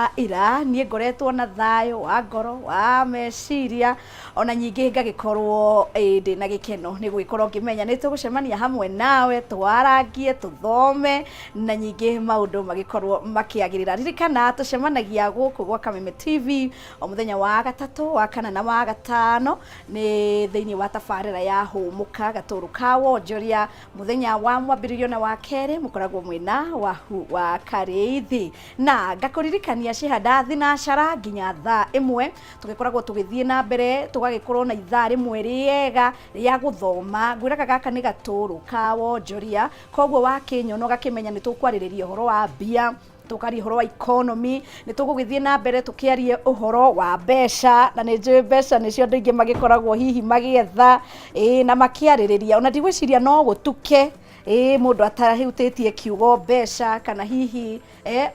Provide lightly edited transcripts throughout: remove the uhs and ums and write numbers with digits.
wa ira. Niĩ ngoretwo na thayũ wa ngoro, wa meciria, ona nyingĩ ngagĩkorwo ndĩna gĩkeno nĩ gũgĩkorwo ngĩmenya nĩ tũgũcemania hamwe nawe, twarangie, tũthome na nyingĩ maũndũ magĩkorwo makĩagĩrĩra. Ririkana tũcemanagia gũkũ gwa Kameme TV o mũthenya wa gatatũ, wa kana na wa gatano, nĩ thĩinĩ wa tabarĩra ya Hũmũka Gatũrũ ka Wonjoria. Mũthenya wa mwambĩrĩrio na wa kerĩ mũkoragwo mwĩna Wahu wa Karĩithi, na ngakũririkania cihanda thinacara nginya thaa 1 tũgĩkoragwo tũgĩthiĩ na mbere, tũgagĩkorwo na ithaa rĩmwe rĩega rĩa gũthoma. Ngwĩraga gaka nĩ gatũrũ ka wonjoria, koguo wakĩnyona ũgakĩmenya nĩ tũkwarĩrĩria ũhoro wa mbia, tũkaria ũhoro wa economy, nĩ tũgũgĩthiĩ na mbere tũkĩarie ũhoro wa mbeca, na nĩ njũĩ mbeca nĩcio andũ aingĩ magĩkoragwo hihi magĩetha, ĩĩ, na makĩarĩrĩria. Ona ndigwĩciria no gũtuke, ĩĩ, mũndũ atahutĩtie kiugo mbeca, kana hihi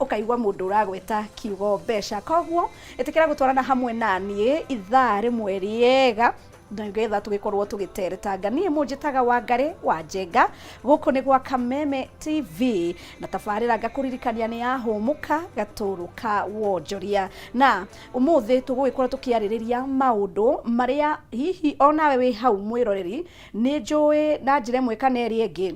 ũkaigua mũndũ ũragweta kiugo mbeca. Koguo ĩtĩkĩra gũtwarana hamwe na niĩ ithaa rĩmwe rĩega nĩgetha tũgĩkorwo tũgĩteretanga. Niĩ mũnjĩtaga Wangarĩ wa Njenga, gũkũ nĩ gwa Kameme TV, na tabarĩra ngakũririkania nĩ ya Hũmũka Gatũrũ ka Wonjoria. Na ũmũthĩ tũgũgĩkorwo tũkĩarĩrĩria maũndũ marĩa hihi onawe wĩ hau mwĩroreri, nĩ njũĩ na njĩra ĩmwe kana ĩrĩa ĩngĩ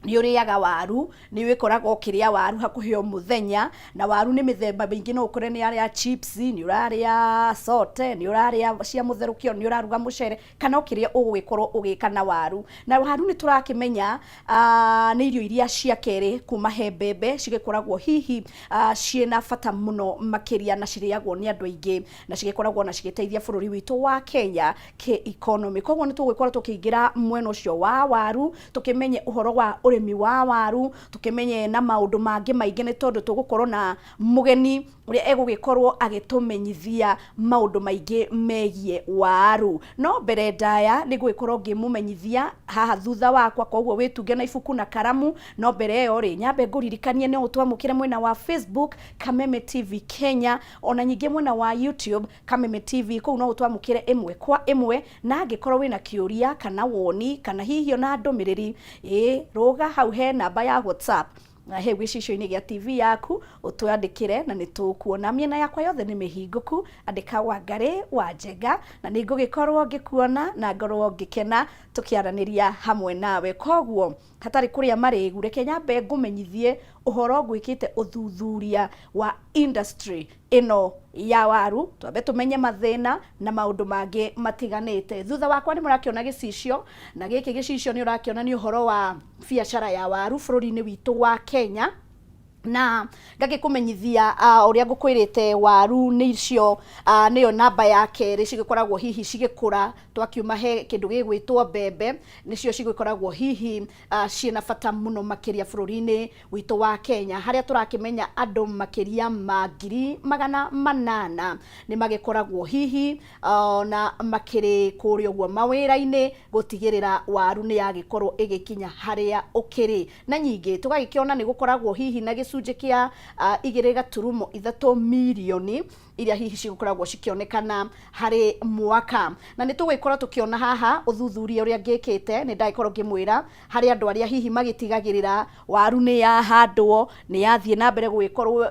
nĩ ũrĩaga waru, nĩ wĩkoraga ũkĩrĩa waru hakuhĩ o mũthenya, na waru nĩ mĩthemba mĩingĩ, no ũkore nĩ arĩa chips, nĩ ũrarĩa sote, nĩ ũrarĩa cia mũtherũkio, nĩ ũraruga mũcere, kana o kĩrĩa ũgũgĩkorwo ũgĩka na waru. Na waru nĩ tũrakĩmenya nĩ irio iria cia kerĩ kuma he mbembe, cigĩkoragwo hihi ciĩna bata mũno makĩria na cirĩagwo nĩ andũ aingĩ, na cigĩkoragwo na cigĩteithia bũrũri witũ wa Kenya kĩ economy. Koguo nĩ tũgũgĩkorwo tũkĩingĩra mwena ũcio wa waru, tũkĩmenye ũhoro wa ũrĩmi wa waru, tũkĩmenye na maũndũ mangĩ maingĩ, nĩ tondũ tũgũkorwo na mũgeni ũrĩa egũgĩkorwo agĩtũmenyithia maũndũ maingĩ megiĩ waru. No mbere ndaya nĩ ngũgĩkorwo ngĩmũmenyithia haha thutha wakwa, koguo wĩtunge na ibuku na karamu. No mbere ĩyo rĩ, nyambe ngũririkanie no ũtwamũkĩre mwena wa Facebook Kameme TV Kenya, ona nyingĩ mwena wa YouTube Kameme TV, kũu no ũtwamũkĩre ĩmwe kwa ĩmwe, na angĩkorwo wĩna kĩũria kana woni kana hihi ona ndũmĩrĩri, ĩĩ, rũga hau he namba ya WhatsApp na hau gĩcicio-inĩ gĩa TV yaku ũtwandĩkĩre na nĩ tũkuona. Mĩena yakwa yothe nĩ mĩhingũku, andĩka Wangarĩ wa Njenga na nĩ ngũgĩkorwo ngĩkuona na ngorwo ngĩkena tũkĩaranĩria hamwe nawe. Koguo hatarĩ kũrĩa marĩgu, reke nyambe ngũmenyithie ũhoro ngwĩkĩte ũthuthuria wa industry ĩno ya waru, twambe tũmenye mathĩna na maũndũ mangĩ matiganĩte. Thutha wakwa nĩ mũrakĩona gĩcicio, na gĩkĩ gĩcicio nĩ ũrakĩona nĩ ũhoro wa biacara ya waru bũrũri-inĩ witũ wa Kenya. Na ngagĩkũmenyithia ũrĩa ngũkwĩrĩte, waru nĩcio nĩyo namba ya kerĩ cigĩkoragwo hihi cigĩkũra twakiuma he kĩndũ gĩgwĩtwo mbembe, nĩcio cigĩkoragwo hihi ciĩna bata mũno makĩria bũrũri-inĩ witũ wa Kenya, harĩa tũrakĩmenya andũ makĩria ma 800,000 nĩ magĩkoragwo hihi na makĩrĩ kũrĩa ũguo mawĩra-inĩ gũtigĩrĩra waru nĩ yagĩkorwo ĩgĩkinya harĩa ũkĩrĩ. Na nyingĩ tũgagĩkĩona nĩ gũkoragwo hihi na gĩcunjĩ kĩa 2.3 mirioni iria hihi cigũkoragwo cikĩonekana harĩ mwaka. Na nĩ tũgũgĩkorwo tũkĩona haha ũthuthuria ũrĩa ngĩkĩte, nĩ ndagĩkorwo ngĩmwĩra harĩ andũ arĩa hihi magĩtigagĩrĩra waru nĩ yahandwo, nĩ yathiĩ na mbere gũgĩkorwo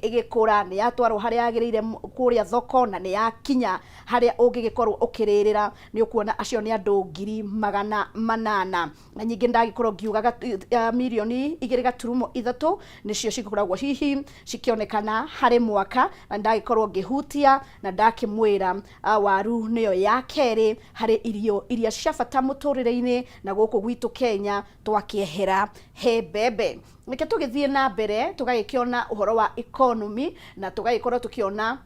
ĩgĩkũra, nĩ yatwarwo harĩa yagĩrĩire kũrĩa thoko, na nĩ yakinya harĩa ũngĩgĩkorwo ũkĩrĩrĩra, nĩ ũkuona acio nĩ andũ 800,000. Na nyingĩ ndagĩkorwo ngiuga mirioni 2.3 nĩcio cikoragwo hihi cikĩonekana harĩ mwaka, na ndagĩkorwo ngĩhutia na ndakĩmwĩra waru nĩyo ya kerĩ harĩ irio iria cia bata mũtũrĩre-inĩ, na gũkũ gwitũ Kenya twakĩehera he mbembe. Reke tũgĩthiĩ na mbere tũgagĩkĩona ũhoro wa economy, na tũgagĩkorwo tũkĩona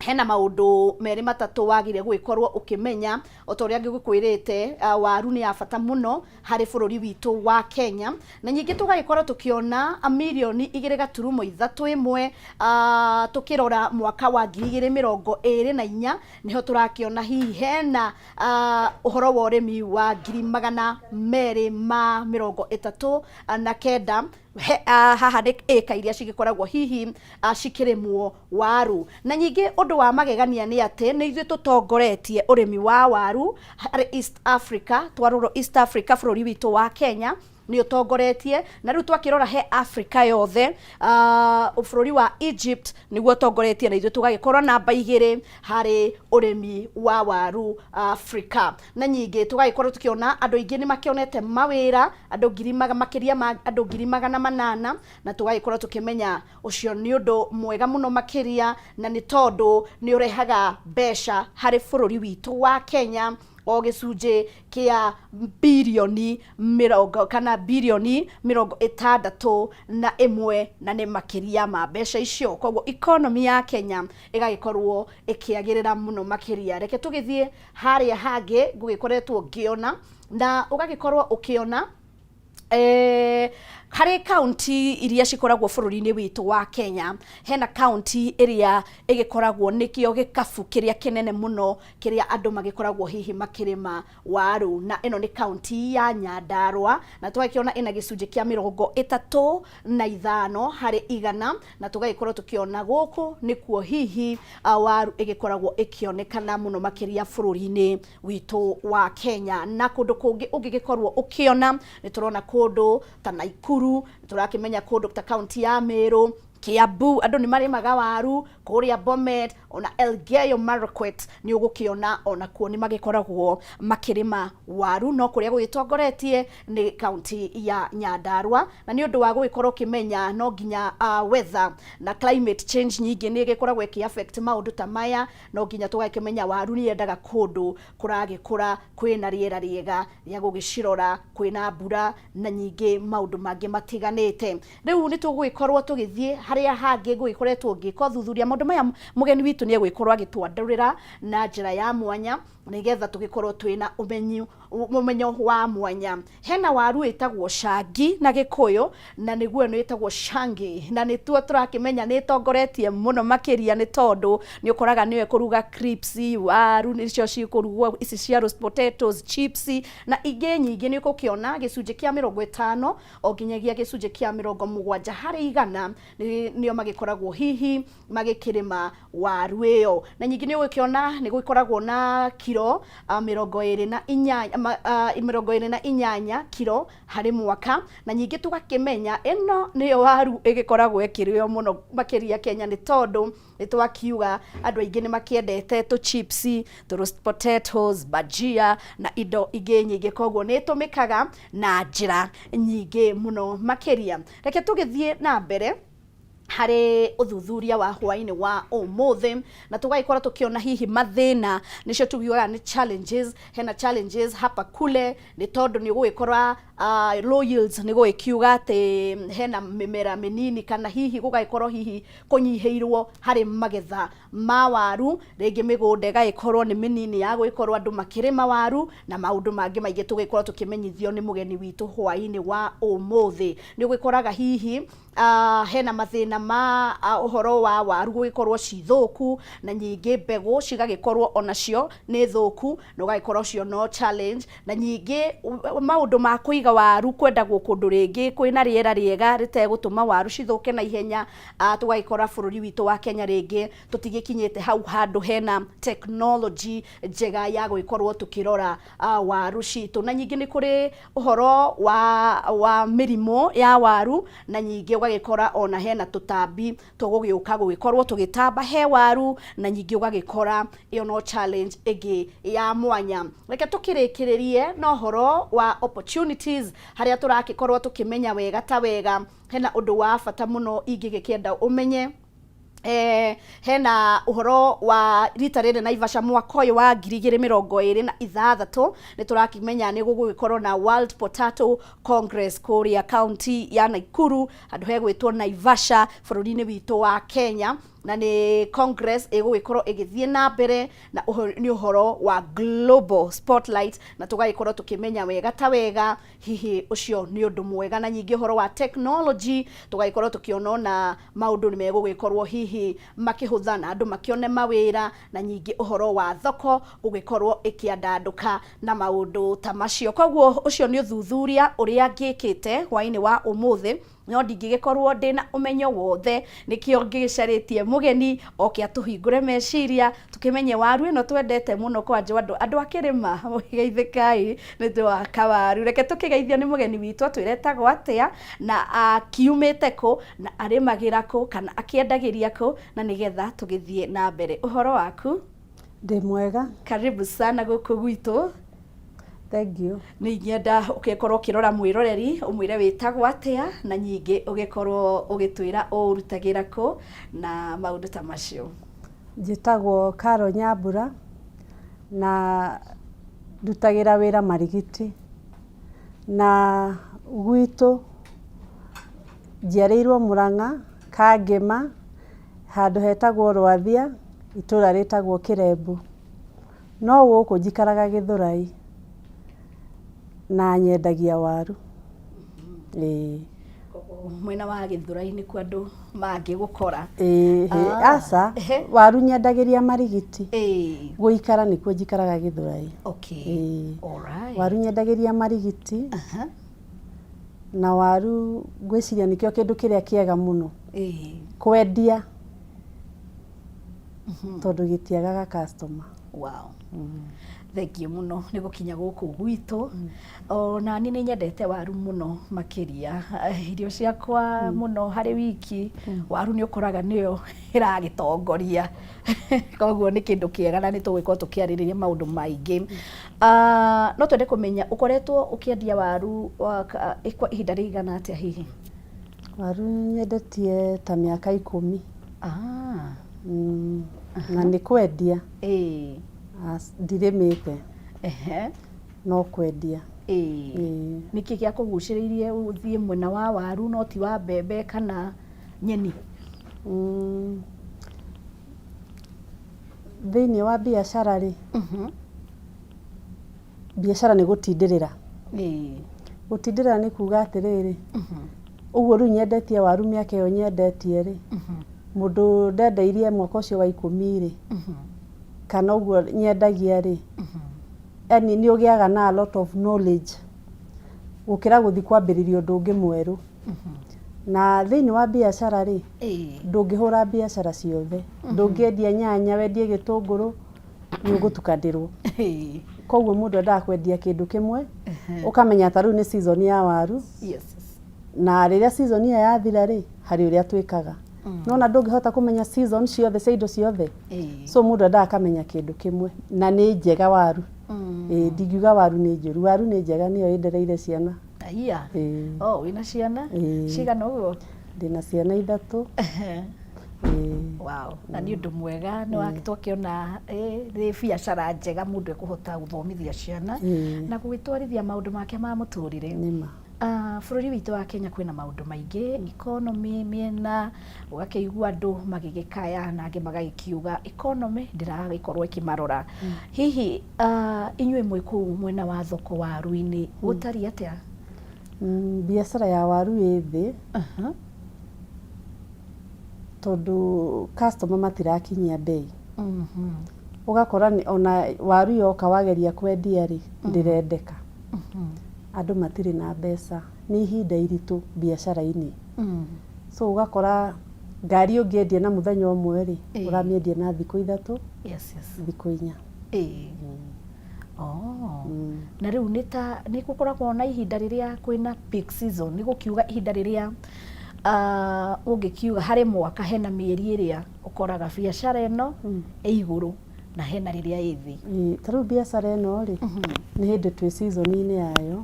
hena maũndũ merĩ matatũ wagĩrĩire gũgĩkorwo ũkĩmenya. O ta ũrĩa ngĩgũkwĩrĩte, waru nĩ ya bata mũno harĩ bũrũri witũ wa Kenya, na nyingĩ tũgagĩkorwo tũkĩona mirioni 2.31, tũkĩrora mwaka wa 2024 nĩho tũrakĩona hihi hena ũhoro wa ũrĩmi wa 239,000 haha nĩ ĩka iria cigĩkoragwo hihi cikĩrĩmwo waru. Na nyingĩ ũndũ wa magegania nĩ atĩ nĩ ithuĩ tũtongoretie ũrĩmi wa waru harĩ East Africa. Twarorwo East Africa, bũrũri witũ wa Kenya Nĩ ũtongoretie, na rĩu twakĩrora he Africa yothe, bũrũri wa Egypt nĩguo ũtongoretie, na ithuĩ tũgagĩkorwo namba 2 harĩ ũrĩmi wa waru Africa. Na nyingĩ tũgagĩkorwo tũkĩona andũ aingĩ nĩ makĩonete mawĩra, andũ ngiri makĩria ma andũ 800,000, na tũgagĩkorwo tũkĩmenya ũcio nĩ ũndũ mwega mũno makĩria, na nĩ tondũ nĩ ũrehaga mbeca harĩ bũrũri witũ wa Kenya, o gĩcunjĩ kĩa birioni mĩrongo kana birioni 61, na nĩ makĩria ma mbeca icio. Koguo economy ya Kenya ĩgagĩkorwo ĩkĩagĩrĩra mũno makĩria. Reke tũgĩthiĩ harĩa hangĩ ngũgĩkoretwo ngĩona, na ũgagĩkorwo ũkĩona harĩ kaunti iria cikoragwo bũrũri-inĩ witũ wa Kenya, hena kaunti ĩrĩa ĩgĩkoragwo nĩkĩo gĩkabu kĩrĩa kĩnene mũno kĩrĩa andũ magĩkoragwo hihi makĩrĩma waru, na ĩno nĩ kaunti ya Nyandarua, na tũgakĩona ĩna gĩcunjĩ kĩa 35%, na tũgagĩkorwo tũkĩona gũkũ nĩkuo hihi waru ĩgĩkoragwo ĩkĩonekana mũno makĩria bũrũri-inĩ witũ wa Kenya. Na kũndũ kũngĩ ũngĩgĩkorwo ũkĩona, nĩ tũrona kũndũ ta Naikuru, nĩ tũrakĩmenya kũndũ ta kaunti ya Meru, Kiambu andũ nĩ marĩmaga waru, kũrĩa Bomet, ona Elgeyo Marakwet nĩ ũgũkĩona ona kuo nĩ magĩkoragwo makĩrĩma waru, no kũrĩa gũgĩtongoretie nĩ kaunti ya Nyandarua. Na nĩ ũndũ wa gũgĩkorwo ũkĩmenya no nginya weather na climate change nyingĩ nĩ ĩgĩkoragwo ĩkĩ affect maũndũ ta maya, no nginya tũgakĩmenya waru nĩ yendaga kũndũ kũragĩkũra kwĩna rĩera rĩega rĩa gũgĩcirora, kwĩna mbura na nyingĩ maũndũ mangĩ matiganĩte. Rĩu nĩ tũgũgĩkorwo tũgĩthiĩ harĩa hangĩ ngũgĩkoretwo ngĩka ũthuthuria. Maũndũ maya mũgeni witũ nĩ egũgĩkorwo agĩtwandũrĩra na njĩra ya mwanya, nĩgetha tũgĩkorwo twĩna ũmenyo wa mwanya. Hena waru ĩtagwo cangi na Gĩkũyũ, na nĩguo ĩno ĩtagwo cangi, na nĩtuo tũrakĩmenya nĩ ĩtongoretie mũno makĩria, nĩ tondũ nĩ ũkoraga nĩyo ĩkũruga crisps, waru nĩcio cikũrugwo ici cia roast potatoes, chips na ingĩ nyingĩ. Nĩ ũgũkĩona gĩcunjĩ kĩa 50 o nginyagia gĩcunjĩ kĩa 70% nĩo magĩkoragwo hihi magĩkĩrĩma waru ĩyo. Na nyingĩ nĩ ũgũkĩona nĩ gũkoragwo na kiro 28, 28 kiro harĩ mwaka. Na nyingĩ tũgakĩmenya ĩno nĩyo waru ĩgĩkoragwo ĩkĩrĩo mũno makĩria Kenya, nĩ tondũ nĩ twakiuga andũ aingĩ nĩ makĩendete tũ chips, tũ roast potatoes, bhajia na indo ingĩ nyingĩ. Koguo nĩ ĩtũmĩkaga na njĩra nyingĩ mũno makĩria. Reke tũgĩthiĩ na mbere harĩ ũthuthuria wa hwainĩ wa ũmũthĩ, na tũgagĩkorwo tũkĩona hihi mathĩna, nĩcio tugiugaga nĩ challenges. Hena challenges hapa kule, nĩ tondũ nĩ ũgũgĩkora low yields, nĩ gũgĩkiuga atĩ hena mĩmera mĩnini, kana hihi gũgagĩkorwo hihi kũnyihĩirwo harĩ magetha ma waru, rĩngĩ mĩgũnda ĩgagĩkorwo nĩ mĩnini ya gũgĩkorwo andũ makĩrĩma waru, na maũndũ mangĩ maingĩ tũgĩkorwo tũkĩmenyithio nĩ mũgeni witũ hwainĩ wa ũmũthĩ. Nĩ ũgĩkoraga hihi hena mathĩna ma ũhoro wa waru gũgĩkorwo ci thũku, na nyingĩ mbegũ cigagĩkorwo onacio nĩ thũku, na ũgagĩkorwo ũcio no challenge. Na nyingĩ maũndũ ma kũiga waru, kwendagwo kũndũ rĩngĩ kwĩna rĩera rĩega rĩtegũtũma waru cithũke na ihenya. Tũgagĩkora bũrũri witũ wa Kenya rĩngĩ tũtigĩkinyĩte hau handũ hena technology njega ya gũgĩkorwo tũkĩrora waru citũ. Na nyingĩ nĩ kũrĩ ũhoro wa mĩrimũ ya waru, na nyingĩ ũgagĩkora ona hena tũtambi tũgũgĩũka gũgĩkorwo tũgĩtamba he waru, na nyingĩ ũgagĩkora ĩyo no challenge ĩngĩ ya mwanya. Reke tũkĩrĩkĩrĩrie na ũhoro wa opportunities, harĩa tũrakĩkorwo tũkĩmenya wega ta wega hena ũndũ wa bata mũno ingĩgĩkĩenda ũmenye. Hena ũhoro wa rita rĩrĩ Naivasha mwaka ũyũ wa 2026, nĩ tũrakĩmenya nĩ gũgũgĩkorwo na World Potato Congress kũrĩa kaunti ya Nakuru, handũ hegwĩtwo Naivasha, bũrũri-inĩ witũ wa Kenya, na nĩ congress ĩgũgĩkorwo ĩgĩthiĩ na mbere, na nĩ ũhoro wa global spotlight, na tũgagĩkorwo tũkĩmenya wega ta wega hihi ũcio nĩ ũndũ mwega. Na nyingĩ ũhoro wa technology, tũgagĩkorwo tũkĩona ona maũndũ nĩ megũgĩkorwo hihi makĩhũtha na andũ makĩone mawĩra, na nyingĩ ũhoro wa thoko gũgĩkorwo ĩkĩandandũka na maũndũ ta macio. Koguo ũcio nĩ ũthuthuria ũrĩa ngĩkĩte hwainĩ wa ũmũthĩ. No ndingĩgĩkorwo ndĩna ũmenyo wothe, nĩkĩo ngĩgĩcarĩtie mũgeni oke atũhingũre meciria, tũkĩmenye waru ĩno twendete mũno kwanjũ andũ andũ a kĩrĩma mũgeithĩkai nĩ ũndũ wa kawaru. Reke tũkĩgeithio nĩ mũgeni witũ atwĩre etagwo atĩa na akiumĩte kũ na arĩmagĩra kũ kana akĩendagĩria kũ, na nĩgetha tũgĩthiĩ na mbere. Ũhoro waku? Ndĩ mwega. Karibu sana gũkũ gwitũ. Thank you. Nĩ ingĩenda ũgĩkorwo ũkĩrora mwĩroreri ũmwĩre wĩtagwo atĩa na nyingĩ ũgĩkorwo ũgĩtwĩra ũrutagĩra kũ na maũndũ ta macio. Njĩtagwo Carol Nyambura na ndutagĩra wĩra Marigiti na gwitũ njiarĩirwo Mũrang'a, Kangĩma, handũ hetagwo Rwathia, itũra rĩtagwo Kĩrembu. No gũkũ njikaraga Gĩthũrai na nyendagia waru. Ĩĩ. Koguo mwena wa Gĩthũrai nĩkuo andũ mangĩgũkora. Ĩĩ, aca, waru nyendagĩria Marigiti. Gũikara nĩkuo njikaraga Gĩthũrai. Okay. Alright. Waru nyendagĩria Marigiti. Na waru ngwĩciria nĩkĩo kĩndũ kĩrĩa kĩega mũno kwendia tondũ gĩtiagaga customer. Wow. Thengiũ mũno nĩ gũkinya gũkũ gwitũ. Ona niĩ nĩ nyendete waru mũno makĩria. Irio ciakwa mũno harĩ wiki, waru nĩ ũkoraga nĩyo ĩragĩtongoria. Koguo nĩ kĩndũ kĩega na nĩ tũgũgĩkorwo tũkĩarĩrĩria maũndũ maingĩ. No twende kũmenya ũkoretwo ũkĩendia waru kwa ihinda rĩigana atĩa hihi? Waru nyendetie ta mĩaka 10. Na nĩ kwendia. Ndirĩmĩte. No kwendia. Nĩkĩ gĩakũgucĩrĩirie ũthiĩ mwena wa waru no ti wa mbembe kana nyeni? Thĩinĩ wa biacara rĩ, biacara nĩ gũtindĩrĩra. Gũtindĩrĩra nĩ kuga atĩrĩrĩ, ũguo rĩu nyendetie waru mĩaka ĩyo nyendetie rĩ, mũndũ ndendeirie mwaka ũcio wa 10 rĩ, kana ũguo nyendagia rĩ, yani nĩ ũgĩaga na a lot of knowledge gũkĩra gũthiĩ kwambĩrĩria ũndũ ũngĩ mwerũ. Na thĩinĩ wa biacara rĩ, ndũngĩhũra biacara ciothe. Ndũngĩendia nyanya wendie gĩtũngũrũ, nĩ ũgũtukanĩrwo. Koguo mũndũ endaga kwendia kĩndũ kĩmwe, ũkamenya ta rĩu nĩ season ya waru, na rĩrĩa season ĩyo yathira rĩ, harĩ ũrĩa twĩkaga. Nona ndũngĩhota kũmenya season ciothe cia indo ciothe. So mũndũ endaga akamenya kĩndũ kĩmwe, na nĩ njega waru. Ndingiuga waru nĩ njũru, waru nĩ njega nĩyo ĩndereire ciana. Aya. Oh, wĩna ciana? Cigana ũguo? Ndĩna ciana 3. Wow. Na nĩ ũndũ mwega, nĩ twakĩona nĩ biacara njega mũndũ ekũhota gũthomithia ciana na gũgĩtwarithia maũndũ make ma mũtũrĩre. Nĩma. Bũrũri witũ wa Kenya kwĩna maũndũ maingĩ, economy mĩena, ũgakĩigua andũ magĩgĩkaya na angĩ magagĩkiuga economy ndĩragĩkorwo ĩkĩmarora. Hihi inyuĩ mwĩ kũu mwena wa thoko waru-inĩ gũtariĩ atĩa? Biacara ya waru ĩ thĩ tondũ customer matirakinyia bei. Ũgakora ona waru yoka wageria kwendia rĩ, ndĩrendeka. Andũ matirĩ na mbeca, nĩ ihinda iritũ biacara-inĩ. So ũgakora ngari ũngĩendia na mũthenya ũmwe rĩ, ũramĩendia na thikũ 3, thikũ 4. Na rĩu nĩ ta nĩ gũkoragwo na ihinda rĩrĩa kwĩna peak season, nĩ gũkiuga ihinda rĩrĩa ũngĩkiuga harĩ mwaka hena mĩeri ĩrĩa ũkoraga biacara ĩno ĩ igũrũ na hena rĩrĩa ĩ thĩ. Ta rĩu biacara ĩno rĩ, nĩ hĩndĩ twĩ season-inĩ yayo,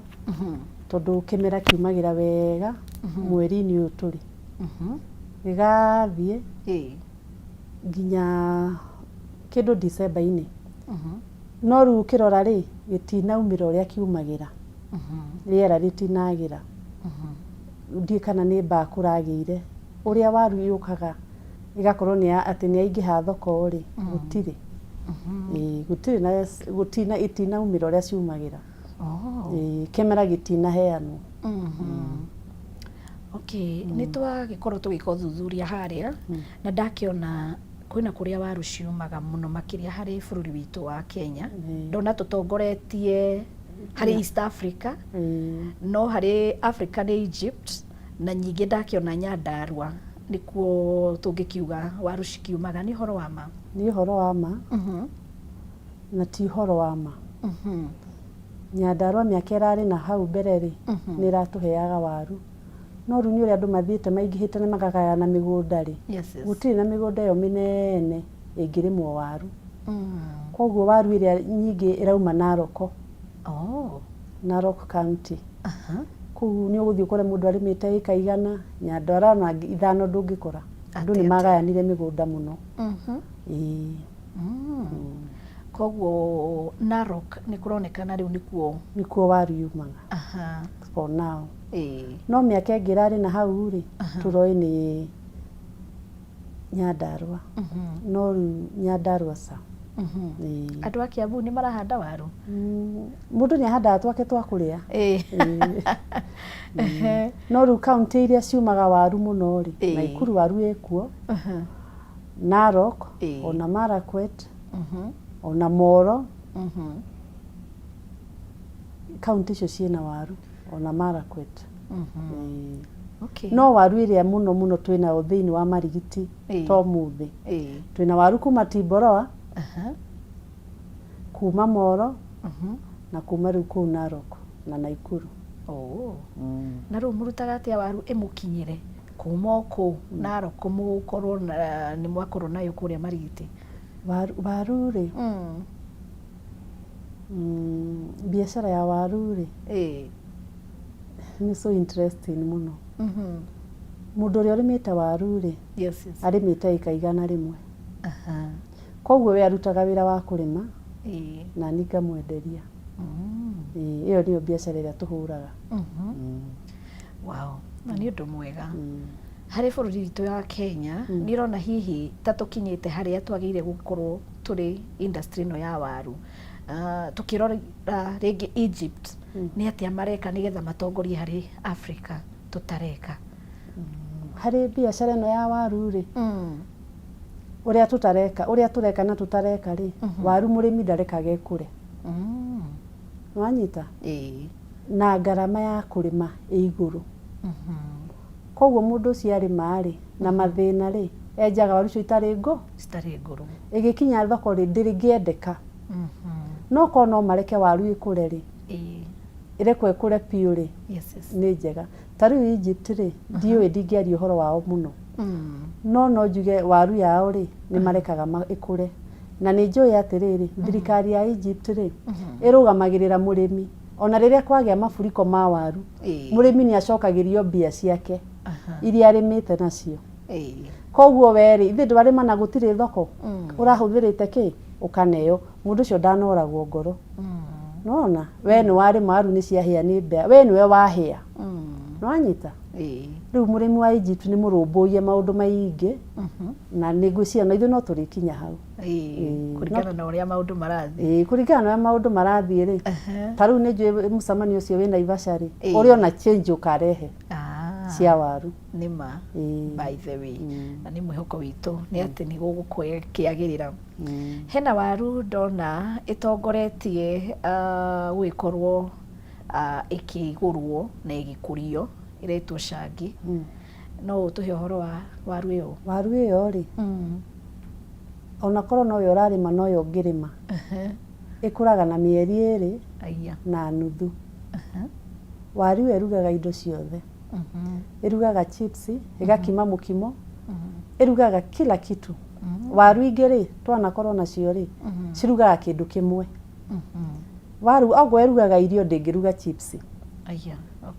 tondũ kĩmera kiumagĩra wega mweri-inĩ ũyũ tũrĩ. Gĩgathiĩ nginya kĩndũ December-inĩ. No rĩu ũkĩrora rĩ, gĩtinaumĩra ũrĩa kiumagĩra. Rĩera rĩtinagĩra. Ndiũĩ kana nĩ mbaa kũragĩire. Ũrĩa waru yũkaga ĩgakorwo nĩ atĩ nĩ yaingĩha thoko rĩ, gũtirĩ. Gũtirĩ na gũtina itinaumĩra ũrĩa ciumagĩra. Kĩmera gĩtinaheanwo. Okay, nĩ twagĩkorwo tũgĩka ũthuthuria harĩa na ndakĩona kwĩna kũrĩa waru ciumaga mũno makĩria harĩ bũrũri witũ wa Kenya. Ndona tũtongoretie harĩ East Africa, no harĩ Africa nĩ Egypt, Na nyingĩ ndakĩona Nyandarua nĩkuo tũngĩkiuga waru cikiumaga, nĩ ũhoro wa ma? Nĩ ũhoro wa ma na ti ũhoro wa ma. Nyandarua mĩaka ĩrarĩ na hau mbere rĩ, nĩ ĩratũheaga waru. No rĩu nĩ ũrĩa andũ mathiĩte maingĩhĩte na makagayana mĩgũnda rĩ, gũtirĩ na mĩgũnda ĩyo mĩnene ĩngĩrĩmwo waru. Koguo waru ĩrĩa nyingĩ ĩrauma Narok. Narok County. Kũu nĩ ũgũthiĩ ũkore mũndũ arĩmĩte ĩka 100, Nyandarua ona 5 ndũngĩkora. Andũ nĩ magayanire mĩgũnda mũno. Ĩĩ. Koguo Narok nĩ kũronekana rĩu nĩkuo nĩkuo waru yumaga for now. No mĩaka ĩngĩ ĩrarĩ na hau rĩ, tũroĩ nĩ Nyandarua. No rĩu Nyandarua ca. Ĩĩ. Andũ a Kiambu nĩ marahanda waru? Mũndũ nĩ ahandaga twake twa kũrĩa. No rĩu kaũntĩ iria ciumaga waru mũno rĩ, Naikuru waru ĩkuo, Narok, ona Marakwet, ona Moro, kaũntĩ icio ciĩna waru, ona Marakwet. No waru ĩrĩa mũno mũno twĩnayo thĩinĩ wa Marigiti to ũmũthĩ. Twĩna waru kuma Timboroa, kuma Moro, na kuma rĩu kũu Narok na Naikuru. Na rĩu mũrutaga atĩa waru ĩmũkinyĩre kuma o kũu Narok mũkorwo nĩ mwakorwo nayo kũrĩa Marigiti? Waru rĩ, biacara ya waru rĩ, nĩ so interesting mũno. Mũndũ ũrĩa ũrĩmĩte waru rĩ, arĩmĩte ĩka 100. Koguo we arutaga wĩra wa kũrĩma na niĩ ngamwenderia. Ĩyo nĩyo biacara ĩrĩa tũhũraga. Wow, na nĩ ũndũ mwega. Harĩ bũrũri witũ wa Kenya, nĩ ũrona hihi ta tũkinyĩte harĩa twagĩrĩire gũkorwo tũrĩ industry ĩno ya waru. Tũkĩrora rĩngĩ Egypt, nĩ atĩa mareka nĩgetha matongorie harĩ Africa tũtareka? Harĩ biacara ĩno ya waru rĩ, ũrĩa tũtareka, ũrĩa tũreka na tũtareka rĩ, waru mũrĩmi ndarekaga ĩkũre. Nĩwanyita? Na ngarama ya kũrĩma ĩ igũrũ. Koguo mũndũ ũcio arĩma rĩ, na mathĩna rĩ, enjaga waru icio itarĩ ngũ, citarĩ ngũrũ. Ĩgĩkinya thoko rĩ, ndĩngĩendeka. No korwo no mareke waru ĩkũre rĩ, ĩrekwo ĩkũre biũ rĩ, nĩ njega. Ta rĩu Egypt rĩ, ndiũĩ, ndingĩaria ũhoro wao mũno. No no njuge waru yao rĩ, nĩ marekaga ĩkũre. Na nĩ njũĩ atĩrĩrĩ, thirikari ya Egypt rĩ, ĩrũgamagĩrĩra mũrĩmi. Ona rĩrĩa kwagĩa mafuriko ma waru, mũrĩmi nĩ acokagĩrio mbia ciake iria arĩmĩte nacio. Koguo we rĩ, ithe ndwarĩma na gũtirĩ thoko, ũrahũthĩrĩte kĩ? Ũkaneo. Mũndũ ũcio ndanoragwo ngoro. Nĩwona? We nĩ warĩma waru nĩ ciahĩa nĩ mbea, we nĩwe wahĩa. Nĩwanyita? Rĩu mũrĩmi wa Egypt nĩ mũrũmbũiye maũndũ maingĩ, na nĩ ngwĩciria na ithuĩ no tũrĩkinya hau. Kũringana na ũrĩa maũndũ marathiĩ. Kũringana na ũrĩa maũndũ marathiĩ rĩ, ta rĩu nĩ njũĩ mũcemanio ũcio wĩ Naivasha rĩ, ũrĩ ona change ũkarehe cia waru. Nĩ ma, by the way. Na nĩ mwĩhoko witũ nĩ atĩ nĩ gũgũkĩagĩrĩra. Hena waru ndona ĩtongoretie gũgĩkorwo ĩkĩgũrwo na ĩgĩkũrio ĩretwo cangi. No ũtũhe ũhoro wa waru ĩyo? Waru ĩyo rĩ, ona korwo nowe ũrarĩma noyo ũngĩrĩma, ĩkũraga na mĩeri 2 na nuthu. Waru ĩyo ĩrugaga indo ciothe. Ĩrugaga chips, ĩgakima mũkimo, ĩrugaga kila kitu. Waru ingĩ rĩ, twanakorwo nacio rĩ, cirugaga kĩndũ kĩmwe. Waru okorwo ĩrugaga irio ndĩngĩruga chips.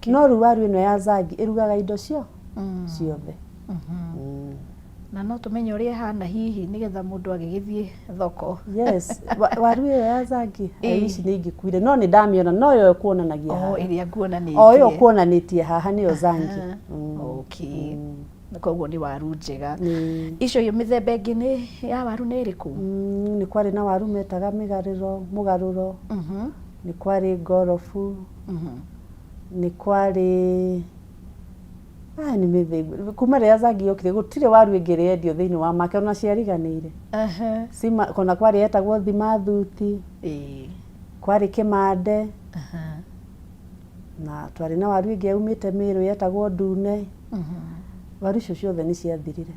No rĩu waru ĩno ya zangi ĩrugaga indo ciothe. Na no tũmenye ũrĩa ĩhana hihi nĩgetha mũndũ agĩgĩthiĩ thoko. Yes, waru ĩyo ya zangi, ici nĩ ingĩkuire, no nĩ ndamĩona, no ĩyo ĩkuonanagia haha. Ĩrĩa nguonanĩtie. O ĩyo ũkuonanĩtie haha nĩyo zangi. Koguo nĩ waru njega. Icio mĩthemba ĩngĩ nĩ ya waru nĩ ĩrĩkũ? Nĩ kwarĩ na waru metaga mĩgarĩro, mũgarũro, nĩ kwarĩ ngorobu, nĩ kwarĩ nĩ mĩthemba. Kuma rĩrĩa zangi yokire gũtirĩ waru ĩngĩ ĩrĩ yendio thĩinĩ wa market, ona ciariganĩire. Ona kwarĩ yetagwo thima thuti, kwarĩ kĩmande. Na twarĩ na waru ĩngĩ yaumĩte Mĩrũ yetagwo ndune. Waru icio ciothe nĩ ciathirire.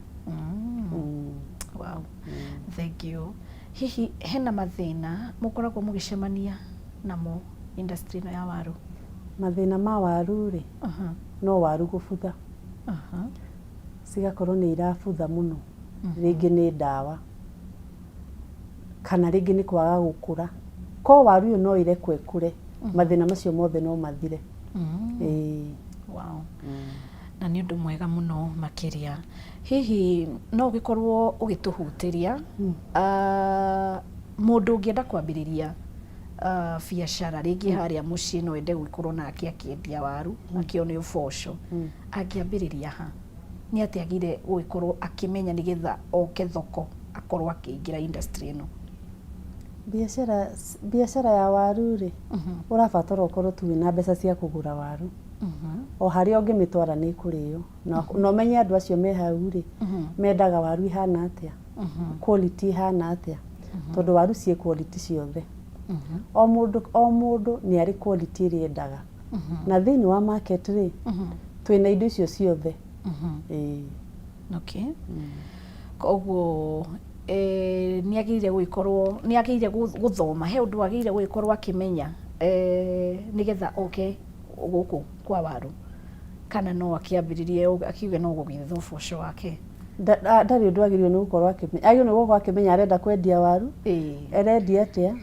Wow. Thank you. Hihi hena mathĩna mũkoragwo mũgĩcemania namo industry ĩno ya waru? Mathĩna ma waru rĩ, no waru gũbutha. Cigakorwo nĩ irabutha mũno. Rĩngĩ nĩ ndawa kana rĩngĩ nĩ kwaga gũkũra. Ko waru ĩyo no ĩrekwo ĩkũre, mathĩna macio mothe no mathire. Ĩĩ. Wow. Na nĩ ũndũ mwega mũno makĩria. Hihi no ũgĩkorwo ũgĩtũhutĩria mũndũ ũngĩenda kwambĩrĩria biacara rĩngĩ harĩa mũciĩ no ende gũgĩkorwo nake akĩendia waru, akĩone ũboco, angĩambĩrĩria ha? Nĩ atĩa agĩrĩire gũgĩkorwo akĩmenya nĩgetha oke thoko akorwo akĩingĩra industry ĩno? Biacara biacara ya waru rĩ, ũrabatara ũkorwo tu wĩna mbeca cia kũgũra waru. O harĩa ũngĩmĩtwara nĩ ĩkũrĩo. Na ũmenye andũ acio me hau rĩ, mendaga waru ihana atĩa, quality ihana atĩa, tondũ waru ciĩ quality ciothe. O mũndũ o mũndũ nĩ arĩ quality ĩrĩa endaga. Na thĩinĩ wa market rĩ, twĩna indo icio ciothe. Ĩĩ. Okay. Koguo nĩ agĩrĩire gũgĩkorwo nĩ agĩrĩire gũthoma, he ũndũ agĩrĩire gũgĩkorwo akĩmenya nĩgetha oke gũkũ kwa waru, kana no akĩambĩrĩrie akiuge no gũgĩetha ũboco wake? Ndarĩ ũndũ agĩrĩirwo nĩ gũkorwo akĩmenya. Agĩrĩirwo nĩ gũkorwo akĩmenya arenda kwendia waru, arendia atĩa,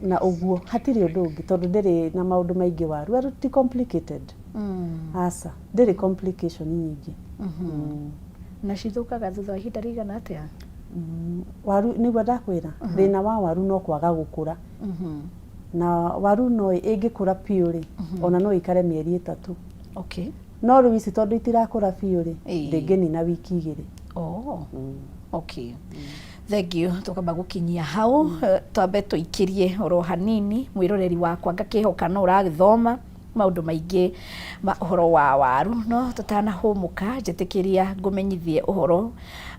na ũguo hatirĩ ũndũ ũngĩ tondũ ndĩrĩ na maũndũ maingĩ waru. Waru ti complicated. Aca, ndĩrĩ complication nyingĩ. Na cithũkaga thutha wa ihinda rĩigana atĩa? Waru nĩguo ndakwĩra, thĩna wa waru no kwaga gũkũra. Na waru no ĩngĩkũra biũ rĩ, ona no ĩikare mĩeri 3. No rĩu ici tondũ itirakũra biũ rĩ, ndĩngĩnina wiki 2. Oh. Okay. Thank you. Tukamba gũkinyia hau, twambe tũikĩrie oro hanini mwĩroreri wakwa, ngakĩhoka no ũragĩthoma maũndũ maingĩ ma ũhoro wa waru. No tũtanahũmũka, njĩtĩkĩria ngũmenyithie ũhoro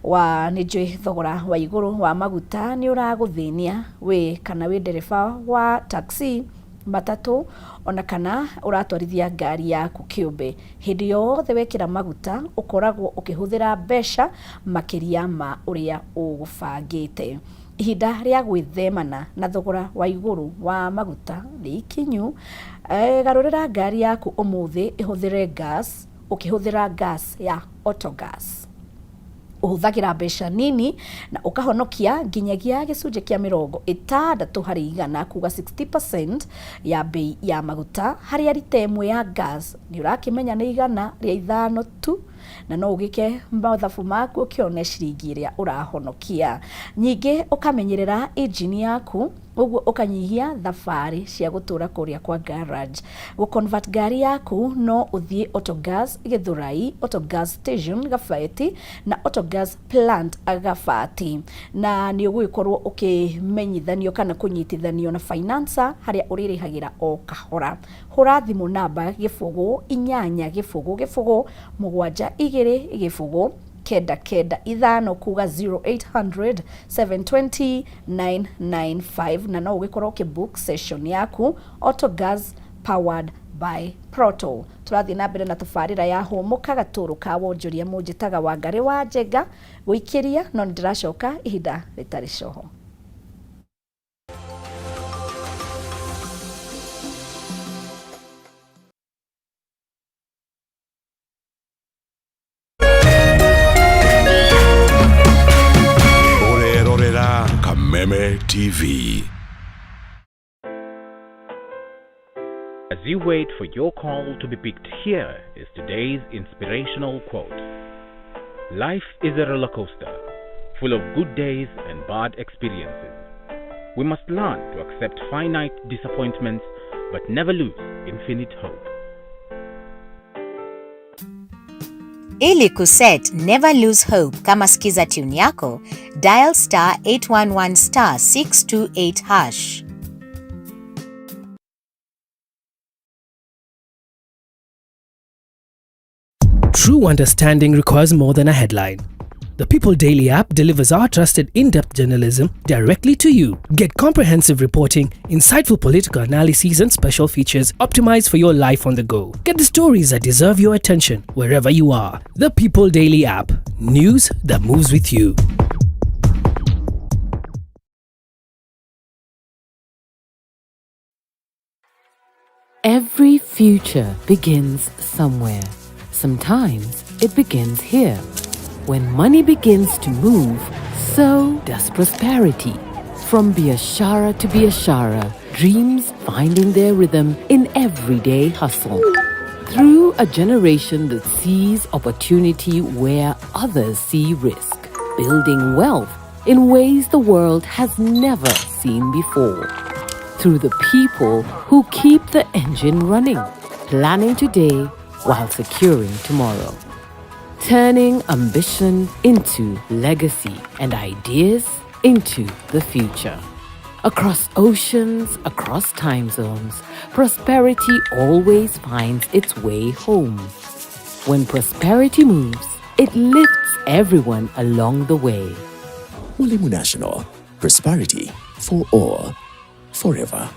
wa nĩ njũĩ thogora wa igũrũ wa maguta nĩ ũragũthĩnia wĩ kana wĩ ndereba wa taxi, matatũ, ona kana ũratwarithia ngari yaku kĩũmbe. Hĩndĩ yothe wekĩra maguta ũkoragwo ũkĩhũthĩra mbeca makĩria ma ũrĩa ũgũbangĩte. Ihinda rĩa gwĩthemana na thogora wa igũrũ wa maguta nĩ ikinyu. Garũrĩra ngari yaku ũmũthĩ ĩhũthĩre gas, ũkĩhũthĩra gas ya Autogas. Ũhũthagĩra mbeca nini na ũkahonokia nginyagia gĩcunjĩ kĩa 60%, kuga 60% ya mbei ya maguta. Harĩa rita ĩmwe ya gas nĩ ũrakĩmenya nĩ 105 tu, na no ũgĩke mathabu maku ũkĩone ciringi ĩrĩa ũrahonokia. Ningĩ ũkamenyerera injini yaku, ũguo ũkanyihia thabarĩ cia gũtũra kũrĩa kwa garage. Gũ-convert ngari yaku no ũthiĩ Autogas Gĩthũrai, Autogas Station Gabaeti na Autogas Plant Gabati, na nĩ ũgũgĩkorwo ũkĩmenyithanio kana kũnyitithanio na financer harĩa ũrĩrĩhagĩra o kahora. Hũra thimũ namba 0 8 0 0 7 2 0 9 9 5, kuga 0800 720 995, na no ũgĩkorwo ũkĩ-book session yaku. Autogas, powered by Proto. Tũrathiĩ na mbere na tabarĩra ya Hũmũka gatũrũ ka wonjoria. Mũnjĩtaga Wangarĩ wa Njenga gũikĩria, no nĩ ndĩracoka ihinda rĩtarĩ coho. Ũrerorera Kameme TV. As you wait for your call to be picked, here is today's inspirational quote. Life is a roller coaster, full of good days and bad experiences. We must learn to accept finite disappointments, but never lose infinite hope. Ili kuset Never Lose Hope kama skiza tune yako, dial *811*628#. True understanding requires more than a headline. The People Daily app delivers our trusted in depth journalism directly to you. Get comprehensive reporting, insightful political analyses, and special features optimized for your life on the go. Get the stories that deserve your attention wherever you are. The People Daily app. News that moves with you. Every future begins somewhere. Sometimes it begins here. When money begins to move, so does prosperity. From Biashara to Biashara, dreams finding their rhythm in everyday hustle. Through a generation that sees opportunity where others see risk, building wealth in ways the world has never seen before through the people who keep the engine running, planning today while securing tomorrow, turning ambition into legacy and ideas into the future. Across oceans, across time zones, prosperity always finds its way home. When prosperity moves, it lifts everyone along the way. Mwalimu National. Prosperity for all. Forever.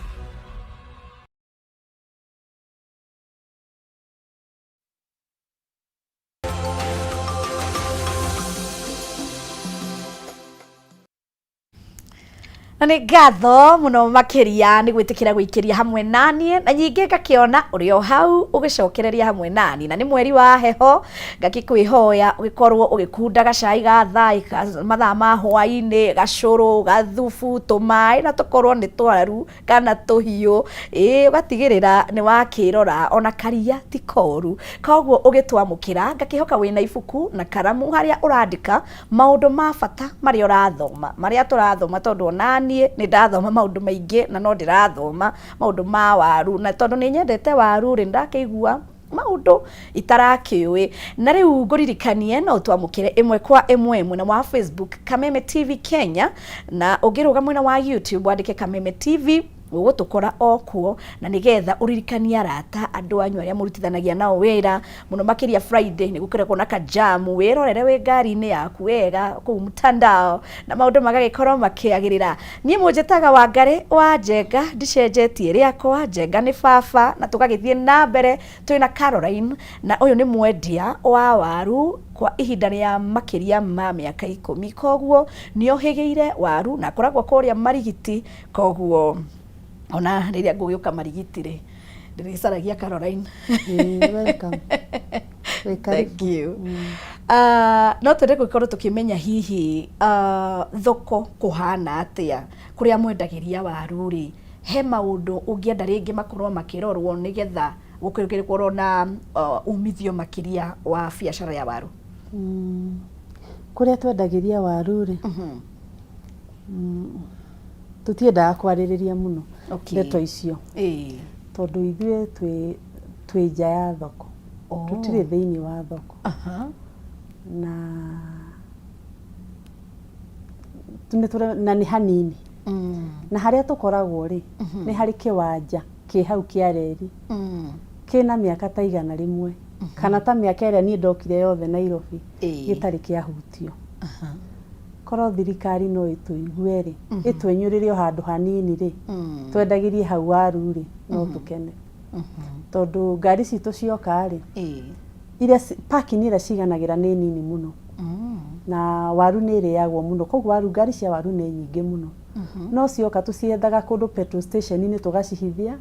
Na nĩ ngatho mũno makĩria nĩ gwĩtĩkĩra gũikĩria hamwe naniĩ, na nyingĩ ngakĩona ũrĩ o hau ũgĩcokereria hamwe naniĩ, na nĩ mweri wa heho, ngakĩkwĩhoya ũgĩkorwo ũgĩkunda gacai ga thaa mathaa ma hwaĩ-inĩ, gacũrũ, gathubu, tũmaĩ, na tũkorwo nĩ twaru kana tũhiũ, ĩĩ, ũgatigĩrĩra nĩ wakĩrora ona karia ti koru. Koguo ũgĩtwamũkĩra, ngakĩhoka wĩna ibuku na karamu harĩa ũrandĩka maũndũ ma bata marĩa ũrathoma, marĩa tũrathoma, tondũ onaniĩ nĩ ndathoma maũndũ maingĩ na no ndĩrathoma maũndũ ma waru, na tondũ nĩ nyendete waru rĩ, ndakĩigua maũndũ itarakĩũĩ. Na rĩu ngũririkanie no twamũkĩre ĩmwe kwa ĩmwe mwena wa Facebook Kameme TV Kenya, na ũngĩrũga mwena wa YouTube wandĩke Kameme TV, ũgũtũkora o kuo, na nĩgetha ũririkanie arata, andũ anyu arĩa mũrutithanagia nao wĩra, mũno makĩria Friday nĩ gũkoragwo na kajamu, wĩrorere wĩ ngari-inĩ yaku wega kũu mtandao, na maũndũ magagĩkorwo makĩagĩrĩra. Niĩ mũnjĩtaga Wangarĩ wa Njenga, ndicenjetie rĩakwa, Njenga nĩ baba, na tũgagĩthiĩ na mbere twĩna Caroline, na ũyũ nĩ mwendia wa waru kwa ihinda rĩa makĩria ma mĩaka 10, koguo nĩ ohĩgĩire waru na akoragwo kũrĩa Marigiti, koguo ona rĩrĩa ngũgĩũka Marigiti rĩ, ndĩrĩcaragia Caroline. Ĩĩ, welcome. Wĩ Thank karibu. you. No twende gũkorwo tũkĩmenya hihi thoko kũhana atĩa kũrĩa mwendagĩria waru rĩ, he maũndũ ũngĩenda rĩngĩ makorwo makĩrorwo nĩgetha gũkorwo na umithio makĩria wa biacara ya waru? Kũrĩa twendagĩria waru rĩ, tũtiendaga kwarĩrĩria mũno ndeto icio, tondũ ithuĩ twĩ nja ya thoko, tũtirĩ thĩinĩ wa thoko, na na nĩ hanini, na harĩa tũkoragwo rĩ, nĩ harĩ kĩwanja kĩ hau kĩa reri kĩna mĩaka ta 100 kana ta mĩaka ĩrĩa niĩ ndokire yothe Nairobi gĩtarĩ kĩahutio. Korwo thirikari no ĩtũigue rĩ, ĩtwenyũrĩre o handũ hanini rĩ, twendagĩrie hau waru rĩ, no tũkene, tondũ ngari citũ cioka rĩ, iria parking ĩrĩa ciganagĩra nĩ nini mũno, na waru nĩ ĩrĩagwo mũno, koguo waru, ngari cia waru nĩ nyingĩ mũno, no cioka tũciethaga kũndũ petrol station-inĩ tũgacihithia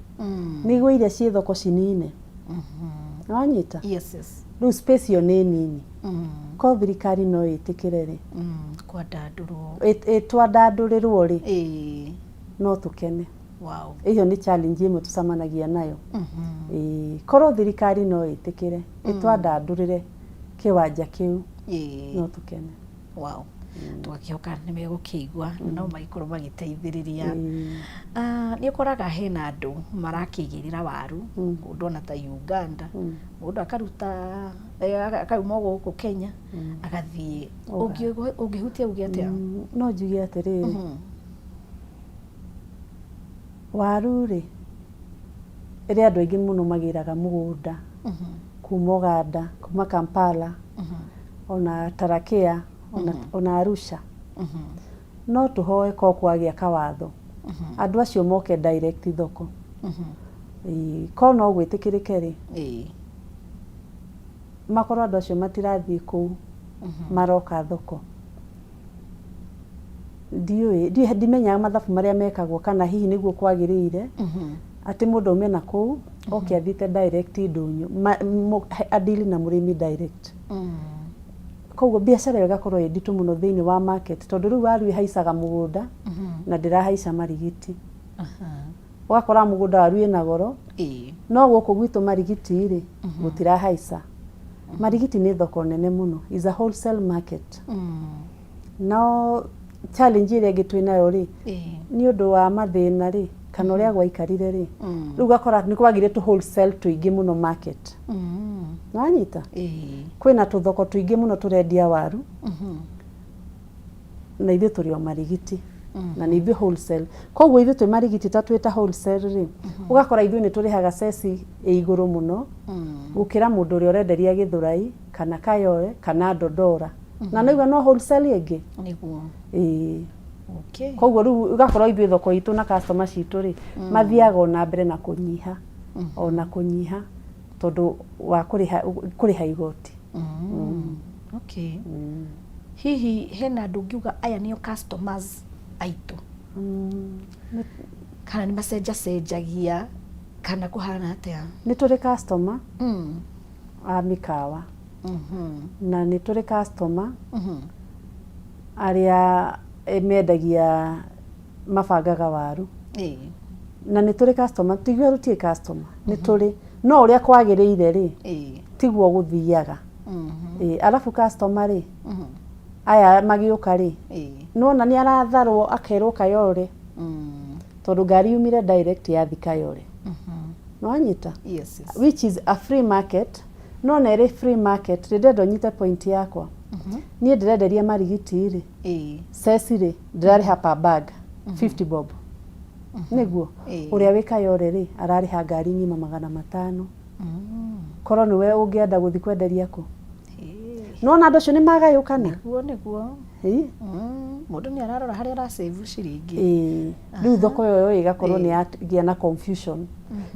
nĩguo iria ciĩ thoko cinine. Nĩwanyita? Yes. Rĩu space ĩyo nĩ nini, ko thirikari no ĩtĩkĩre rĩ, Kwandandũrwo. Ĩtwandandũrĩrwo rĩ, no tũkene. Ĩyo nĩ challenge ĩmwe tũcemanagia nayo. Ĩĩ, korwo thirikari no ĩtĩkĩre ĩtwandandũrĩre kĩwanja kĩu, no tũkene. Wow. Tũgakĩhoka nĩ megũkĩigua na no magĩkorwo magĩteithĩrĩria. Nĩ ũkoraga hena andũ marakĩgĩrĩra waru kũndũ ona ta Uganda, mũndũ akaruta akauma gũkũ Kenya agathiĩ. Ũngĩhutia uge atĩa? No njuge atĩrĩrĩ, waru rĩ, ĩrĩa andũ aingĩ mũno magĩraga mũgũnda kuma Uganda, kuma Kampala, ona Tarakea, ona Arusha. No tũhoe ko kwagĩa kawatho andũ acio moke direct thoko. Ĩĩ, ko no gwĩtĩkĩrĩke rĩ, makorwo andũ acio matirathiĩ kũu, maroka thoko. Ndiũĩ, ndimenyaga mathabu marĩa mekagwo kana hihi nĩguo kwagĩrĩire atĩ mũndũ aume na kũu oke athiĩte direct ndũnyũ, a deal na mũrĩmi direct. Koguo biacara ĩyo ĩgakorwo ĩ nditũ mũno thĩinĩ wa market, tondũ rĩu waru ĩhaicaga mũgũnda na ndĩrahaica marigiti. Ũgakora mũgũnda waru ĩna goro, no gũkũ gwitũ marigiti rĩ, gũtirahaica. Marigiti nĩ thoko nene mũno, is a wholesale market. No challenge ĩrĩa ĩngĩ twĩnayo rĩ, nĩ ũndũ wa mathĩna rĩ, kana ũrĩa gwaikarire rĩ, rĩu ũgakora nĩ kwagire tũ wholesale tũingĩ mũno market. Nĩwanyita? Kwĩna tũthoko tũingĩ mũno tũrendia waru, na ithuĩ tũrĩ o marigiti, na nĩ ithuĩ wholesale. Koguo ithuĩ twĩ marigiti ta twĩ ta wholesale rĩ, ũgakora ithuĩ nĩ tũrĩhaga ceci ĩ igũrũ mũno gũkĩra mũndũ ũrĩa ũrenderia Gĩthũrai kana Kayole kana Ndondora, na naigua no wholesale ĩngĩ. Ĩĩ. Koguo rĩu ũgakorwo ithuĩ thoko itũ na customer citũ rĩ, mathiaga ona mbere na kũnyiha, ona kũnyiha, tondũ wa kũrĩha igoti. Okay. Hihi hena andũ ũngiuga aya nĩo customers aitũ, kana nĩ macenjacenjagia, kana kũhana atĩa? Nĩ tũrĩ customer a mĩkawa, na nĩ tũrĩ customer arĩa mendagia, mabangaga waru, na nĩ tũrĩ customer, tiguo tũtirĩ customer, nĩ tũrĩ, no ũrĩa kwagĩrĩire rĩ, tiguo gũthiaga. Ĩĩ, arabu customer rĩ, aya magĩũka rĩ, nĩwona nĩ aratharwo akerwo Kayole, tondũ ngari yumire direct yathi Kayole. Nĩwanyita? Yes. Which is a free market, no na ĩrĩ free market rĩ, ndĩrenda ũnyite point yakwa. Niĩ ndĩrenderia marigiti rĩ, ceci rĩ, ndĩrarĩha per bag 50 bob, nĩguo? Ũrĩa wĩ Kayole rĩ, ararĩha ngari ng'ima 500. Korwo nĩwe ũngĩenda gũthiĩ kwenderia kũ? Nĩwona andũ acio nĩ magayũkana. Nĩguo. Ĩĩ. Mũndũ nĩ ararora harĩa arasave ciringi. Ĩĩ, rĩu thoko ĩyo ĩgakorwo nĩ yagĩa na confusion.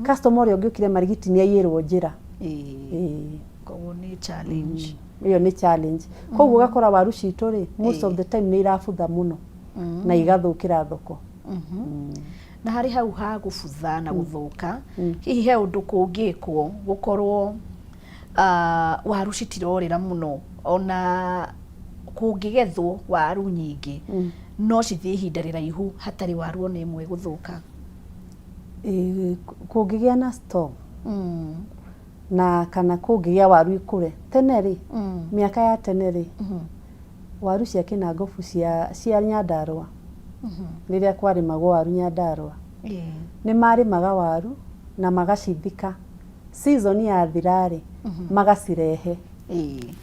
Customer ũrĩa ũngĩũkire marigiti nĩ aiyĩrwo njĩra. Ĩĩ. Koguo nĩ challenge. Ĩyo nĩ challenge. Koguo ũgakora waru citũ rĩ, most of the time nĩ irabutha mũno na igathũkĩra thoko. Na harĩ hau ha gũbutha na gũthũka, hihi he ũndũ kũngĩkwo gũkorwo waru citirorĩra mũno? Ona kũngĩgethwo waru nyingĩ, no cithiĩ ihinda rĩraihu hatarĩ waru ona ĩmwe gũthũka? Ĩĩ, kũngĩgĩa na store na kana kũngĩgĩa waru ikũre tene rĩ, mĩaka ya tene rĩ, waru cia kĩnangobu cia Nyandarũa, rĩrĩa kwarĩmagwo waru Nyandarũa, nĩ marĩmaga waru na magacithika, season yathira rĩ, magacirehe.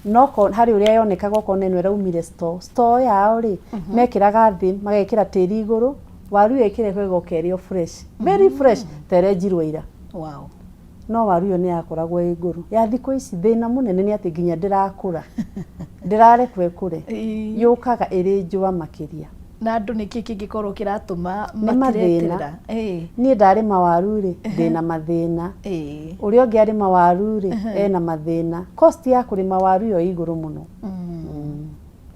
No harĩ ũrĩa yonekaga, okorwo nĩ ĩno ĩraumire store yao rĩ, mekĩraga thĩ, magekĩra tĩri igũrũ, waru ĩyo ĩkĩrehwo ĩgoka ĩrĩ o fresh, very fresh, ta ĩrenjirwo ira. No waru ĩyo nĩ yakoragwo ĩ ngũrũ. Ya thikũ ici, thĩna mũnene nĩ atĩ nginya ndĩrakũra, ndĩrarekwo ĩkũre, yũkaga ĩrĩ njũa makĩria. Na andũ nĩkĩ kĩngĩkorwo kĩratũma Nĩ mathĩna. matireterera? Niĩ ndarĩma waru rĩ, ndĩna mathĩna. Ũrĩa ũngĩ arĩma waru rĩ, ena mathĩna. Cost ya kũrĩma waru ĩyo ĩ igũrũ mũno.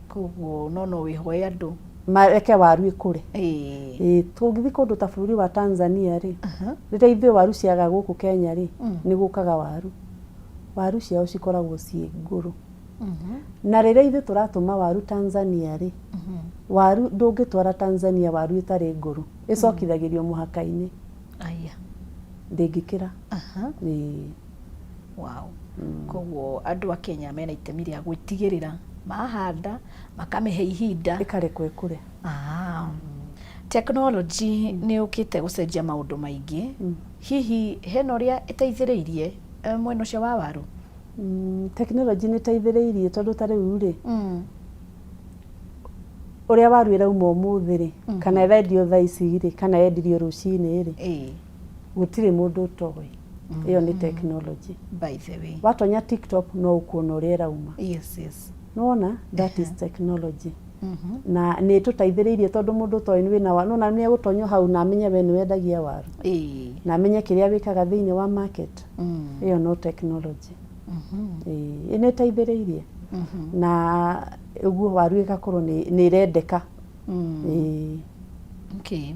Koguo no wĩhoe andũ mareke waru ĩkũre. Ĩĩ, tũngĩthiĩ kũndũ ta bũrũri wa Tanzania rĩ, rĩrĩa ithuĩ waru ciaga gũkũ Kenya rĩ, nĩ gũkaga waru. Waru ciao cikoragwo ciĩ ngũrũ. Na rĩrĩa ithuĩ tũratũma waru Tanzania rĩ, waru ndũngĩtwara Tanzania waru ĩtarĩ ngũrũ, ĩcokithagĩrio mũhaka-inĩ. Aya. Ndĩngĩkĩra. Ĩĩ. Wow. Koguo andũ a Kenya mena itemi rĩa gwĩtigĩrĩra mahanda makamĩhe ihinda. Ĩkarekwo ĩkũre. Ah. Technology nĩ yũkĩte gũcenjia maũndũ maingĩ. Hihi hena ũrĩa ĩteithĩrĩirie mwena ũcio wa waru? Technology nĩ ĩteithĩrĩirie, tondũ ta rĩu rĩ, ũrĩa waru ĩrauma ũmũthĩ rĩ, kana ĩrendio thaa ici rĩ, kana yendirio rũcinĩ rĩ, gũtirĩ mũndũ ũtoĩ. Ĩyo nĩ technology. By the way. Watonya TikTok no ũkuona ũrĩa ĩrauma. Nĩwona, that is technology. Na nĩ ĩtũteithĩrĩirie tondũ mũndũ ũtoĩ wĩna waru, nĩwona nĩ egũtonywo hau na amenye we nĩ wendagia waru. Na amenye kĩrĩa wĩkaga thĩinĩ wa market. Ĩyo no technology. Ĩĩ, nĩ ĩteithĩrĩirie. Na ũguo waru ĩgakorwo nĩ ĩrendeka. Ĩĩ. Okay.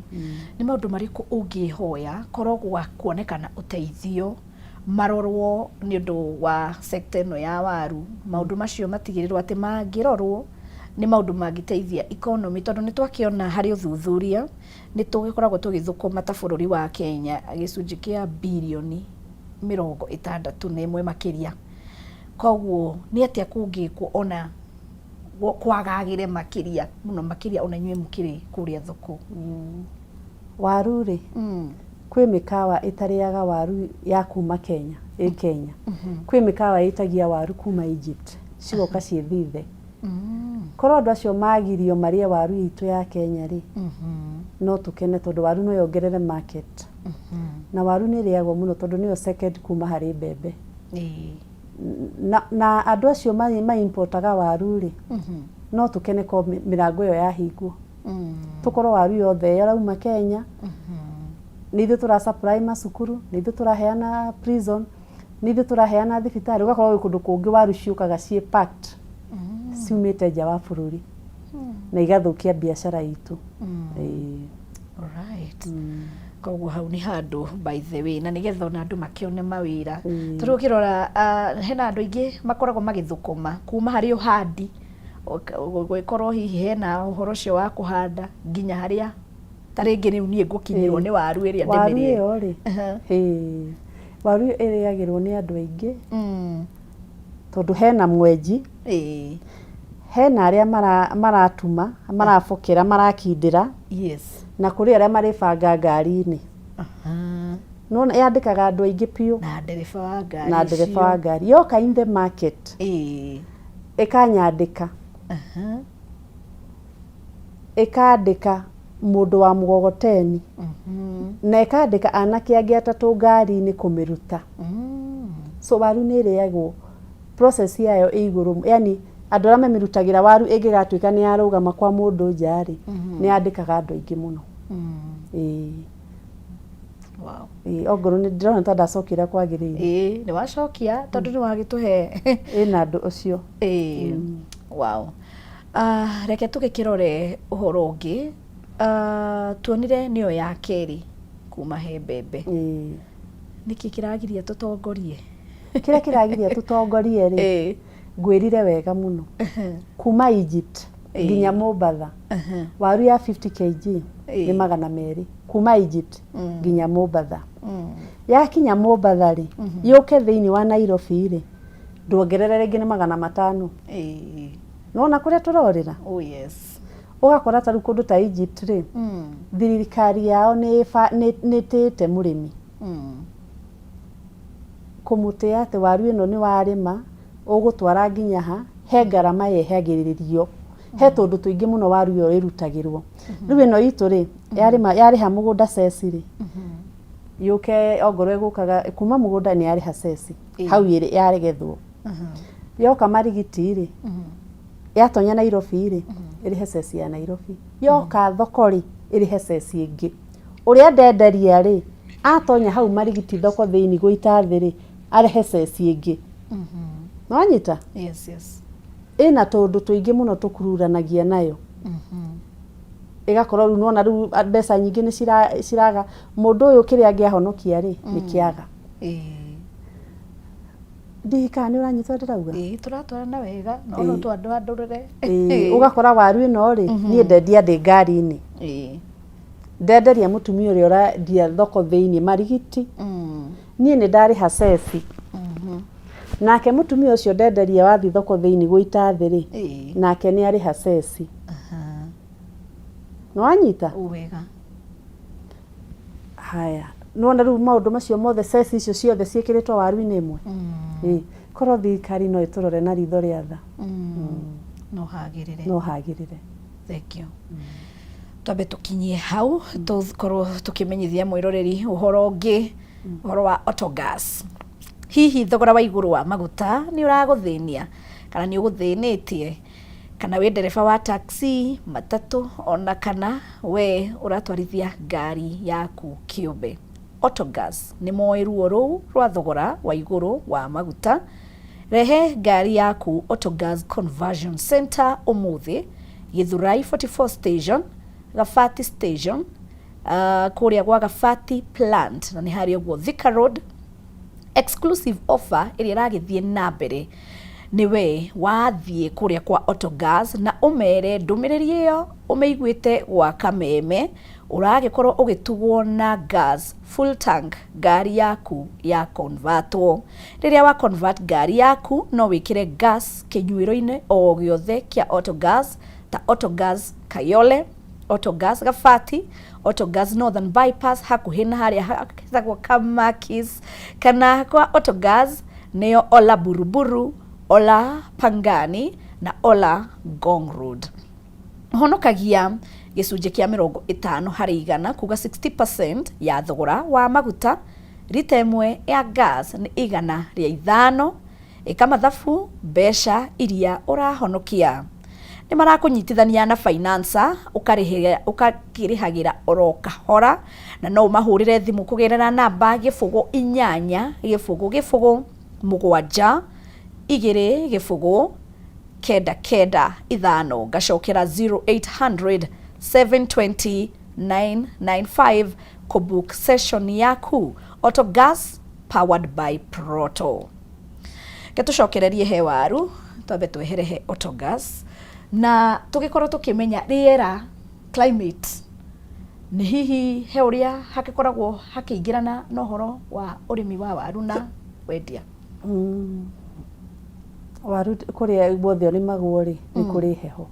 Nĩ maũndũ marĩkũ ũngĩhoya korwo gwa kuonekana ũteithio marorwo nĩ ũndũ wa sector ĩno ya waru, maũndũ macio matigĩrĩrwo atĩ mangĩrorwo nĩ maũndũ mangĩteithia economy, tondũ nĩ twakĩona harĩ ũthuthuria nĩ tũgĩkoragwo tũgĩthũkũma ta bũrũri wa Kenya gĩcunjĩ kĩa birioni 61 makĩria. Koguo nĩ atĩa kũngĩkwo ona kwagagĩre makĩria mũno makĩria ona inyuĩ mũkĩrĩ kũrĩa thoko? Waru rĩ, kwĩ mĩkawa ĩtarĩaga waru ya kuma Kenya, ĩ Kenya. Kwĩ mĩkawa ĩtagia waru kuma Egypt, cigoka ciĩ thithe. Korwo andũ acio magirio marĩe waru itũ ya Kenya rĩ, no tũkene tondũ waru no yongerere market. Na waru nĩ ĩrĩagwo mũno tondũ nĩyo second kuma harĩ mbembe. Na andũ acio ma importaga waru rĩ, no tũkene ko mĩrango ĩyo yahingwo. Tũkorwo waru yothe ĩrauma Kenya, nĩ ithuĩ tũra supply macukuru, nĩ ithuĩ tũraheana prison, nĩ ithuĩ tũraheana thibitarĩ, ũgakorwo gwĩ kũndũ kũngĩ waru ciũkaga ciĩ packed, ciumĩte nja wa bũrũri na igathũkia biacara itũ. Ĩĩ. Alright. Koguo hau nĩ handũ, by the way, na nĩgetha ona andũ makĩone mawĩra. Tondũ ũkĩrora hena andũ aingĩ makoragwo magĩthũkũma kuma harĩ ũhandi, gũgĩkorwo hihi hena ũhoro ũcio wa kũhanda nginya harĩa ta rĩngĩ rĩu niĩ ngũkinyĩrwo nĩ waru ĩrĩa Waru ndĩmĩrĩe. ĩyo rĩ, hĩ, waru ĩyo ĩrĩagĩrwo nĩ andũ aingĩ tondũ hena mwenji, hena arĩa maratuma, marabokera, marakindĩra, na kũrĩ arĩa marĩbanga ngari-inĩ. Nĩwona yandĩkaga andũ aingĩ biũ. Na ndereba wa ngari Na ndereba wa icio. Ngari. Yoka in the market, ĩkanyandĩka. Ĩkandĩka mũndũ wa mũgogoteni na ĩkandĩka anake angĩ atatũ ngari-inĩ kũmĩruta. So waru nĩ ĩrĩagwo, process yayo ĩ igũrũ, yani andũ arĩa mamĩrutagĩra waru ĩngĩgatuĩka nĩ yarũgama kwa mũndũ nja rĩ, nĩ yandĩkaga andũ aingĩ mũno. Ĩĩ. Ĩĩ, ongorwo nĩ ndĩrona ta ndacokia ũrĩa kwagĩrĩire. Ĩĩ, nĩ wacokia tondũ nĩ wagĩtũhe. Ĩna andũ ũcio. Ĩĩ. Wow. Reke tũgĩkĩrore ũhoro ũngĩ. Tuonire nĩyo ya kerĩ kuma he mbembe. Nĩkĩ kĩragiria tũtongorie? Kĩrĩa kĩragiria tũtongorie rĩ, ngwĩrire wega mũno, kuma Egypt nginya Mombatha, waru ya 50 kg nĩ 200 kuma Egypt nginya Mombatha. Yakinya Mombatha rĩ, yũke thĩinĩ wa Nairobi rĩ, ndwongerere rĩngĩ nĩ 500. Nĩwona kũrĩa tũrorĩra? Oh yes. Ũgakora ta rĩu kũndũ ta Egypt rĩ, thirikari yao nĩ ĩtĩĩte mũrĩmi. Kũmũtĩa atĩ waru ĩno nĩ warĩma, ũgũtwara nginya ha, he ngarama yehagĩrĩrio. He tũndũ tũingĩ mũno waru ĩyo ĩrutagĩrwo. Rĩu ĩno itũ rĩ, yarĩma yarĩha mũgũnda ceci rĩ, yũke ongorwo ĩgũkaga kuma mũgũnda nĩ yarĩha ceci, hau ĩrĩ yaregethwo. Yoka Marigiti rĩ, yatonya Nairobi rĩ, ĩrĩhe ceci ya Nairobi. Yoka thoko rĩ, ĩrĩhe ceci ĩngĩ. Ũrĩa ndenderia rĩ, atonya hau Marigiti thoko thĩinĩ gũita thĩ rĩ, arĩhe ceci ĩngĩ. Nĩwanyita? Yes. Ĩna tũũndũ tũingĩ mũno tũkururanagia nayo. Ĩgakorwo rĩu nĩwona rĩu mbeca nyingĩ nĩ ciraga, mũndũ ũyũ kĩrĩa angĩahonokia rĩ, nĩ kĩaga. Ndiũĩ kana nĩ ũranyita ũrĩa ndĩrauga? Ĩĩ, tũratwarana wega, no no twandũandũrĩre. Ĩĩ, ũgakora waru ĩno rĩ, niĩ ndendia ndĩ ngari-inĩ. Ndenderia mũtumia ũrĩa ũrendia thoko thĩinĩ Marigiti, niĩ nĩ ndarĩha ceci. Nake mũtumia ũcio ndenderia wathiĩ thoko thĩinĩ gũita thĩ rĩ, nake nĩ arĩha ceci. Nĩwanyita? Wega. Haya, nĩwona rĩu maũndũ macio mothe, ceci icio ciothe ciĩkĩrĩtwo waru-inĩ ĩmwe. Ĩĩ, korwo thirikari no ĩtũrore na ritho rĩa tha. No hagĩrĩre. No hagĩrĩre. Thank you. Twambe tũkinyie hau, tũkorwo tũkĩmenyithia mwĩroreri ũhoro ũngĩ, ũhoro wa autogas. Hihi thogora wa igũrũ wa maguta nĩ ũragũthĩnia? Kana nĩ ũgũthĩnĩtie, kana wĩ ndereba wa taxi, matatũ, ona kana we ũratwarithia ngari yaku kĩũmbe. Autogas nĩ moĩ ruo rũu rwa thogora wa igũrũ wa maguta. Rehe ngari yaku Autogas Conversion Center ũmũthĩ, Githurai 44 Station, Gabati Station, kũrĩa gwa Gabati Plant, na nĩ harĩa ũguo Thika Road. Exclusive offer ĩrĩa ĩragĩthiĩ na mbere nĩ we wathiĩ kũrĩa kwa Autogas na ũmere ndũmĩrĩri ĩyo ũmĩiguĩte gwa Kameme, ũragĩkorwo ũgĩtugwo na gas full tank ngari yaku ya convertwo. Rĩrĩa wa convert ngari yaku no wĩkĩre gas kĩnyuĩro-inĩ o gĩothe kĩa Autogas ta Autogas Kayole, Autogas Gabati, Autogas Northern Bypass hakuhĩ na harĩa hetagwo Kamakis, kana kwa Autogas nĩyo Ola Buruburu, Ola Pangani na Ola Ngong Road. Honokagia gĩcunjĩ kĩa 50%, kuga 60% ya thogora wa maguta. Rita ĩmwe ya gas nĩ 105. Ĩka mathabu mbeca iria ũrahonokia. Nĩ marakũnyitithania na financer ũkakĩrĩhagĩra oro kahora, na no ũmahũrĩre thimũ kũgerera namba 0 8 0 0 7 2 0 9 9 5. Ngacokera 0800 720 995 kũbook session yaku. Autogas, powered by Proto. Ke tũcokererie he waru, twambe twehere he Autogas na tũgĩkorwo tũkĩmenya rĩera, climate, nĩ hihi he ũrĩa hakĩkoragwo hakĩingĩrana na ũhoro wa ũrĩmi wa waru na wendia? Waru kũrĩa guothe ũrĩmagwo rĩ, nĩ kũrĩ heho.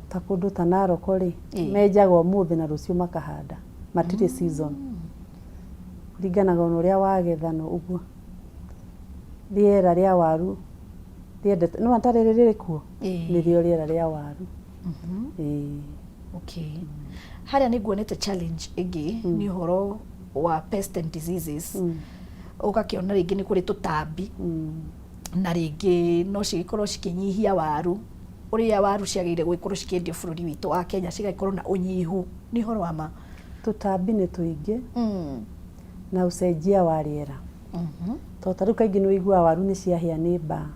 Ta kũndũ ta Narok rĩ, menjaga ũmũthĩ na rũciũ makahanda, matirĩ season, kũringanaga na ũrĩa wagetha. No ũguo rĩera rĩa waru rĩendete nĩwona ta rĩrĩ rĩrĩ kuo, nĩrĩo rĩera rĩa waru. Ĩĩ. Okay. Harĩa nĩ nguonete challenge ĩngĩ nĩ ũhoro wa pest and diseases. Ũgakĩona rĩngĩ nĩ kũrĩ tũtambi na rĩngĩ no cigĩkorwo cikĩnyihia waru ũrĩa waru ciagĩrĩire gũgĩkorwo cikĩendio bũrũri witũ wa Kenya, cigagĩkorwo na ũnyihu. Nĩ ũhoro wa ma? Tũtambi nĩ tũingĩ na ũcenjia wa rĩera, tondũ ta rĩu kaingĩ nĩ ũiguaga waru nĩ ciahĩa nĩ mbaa.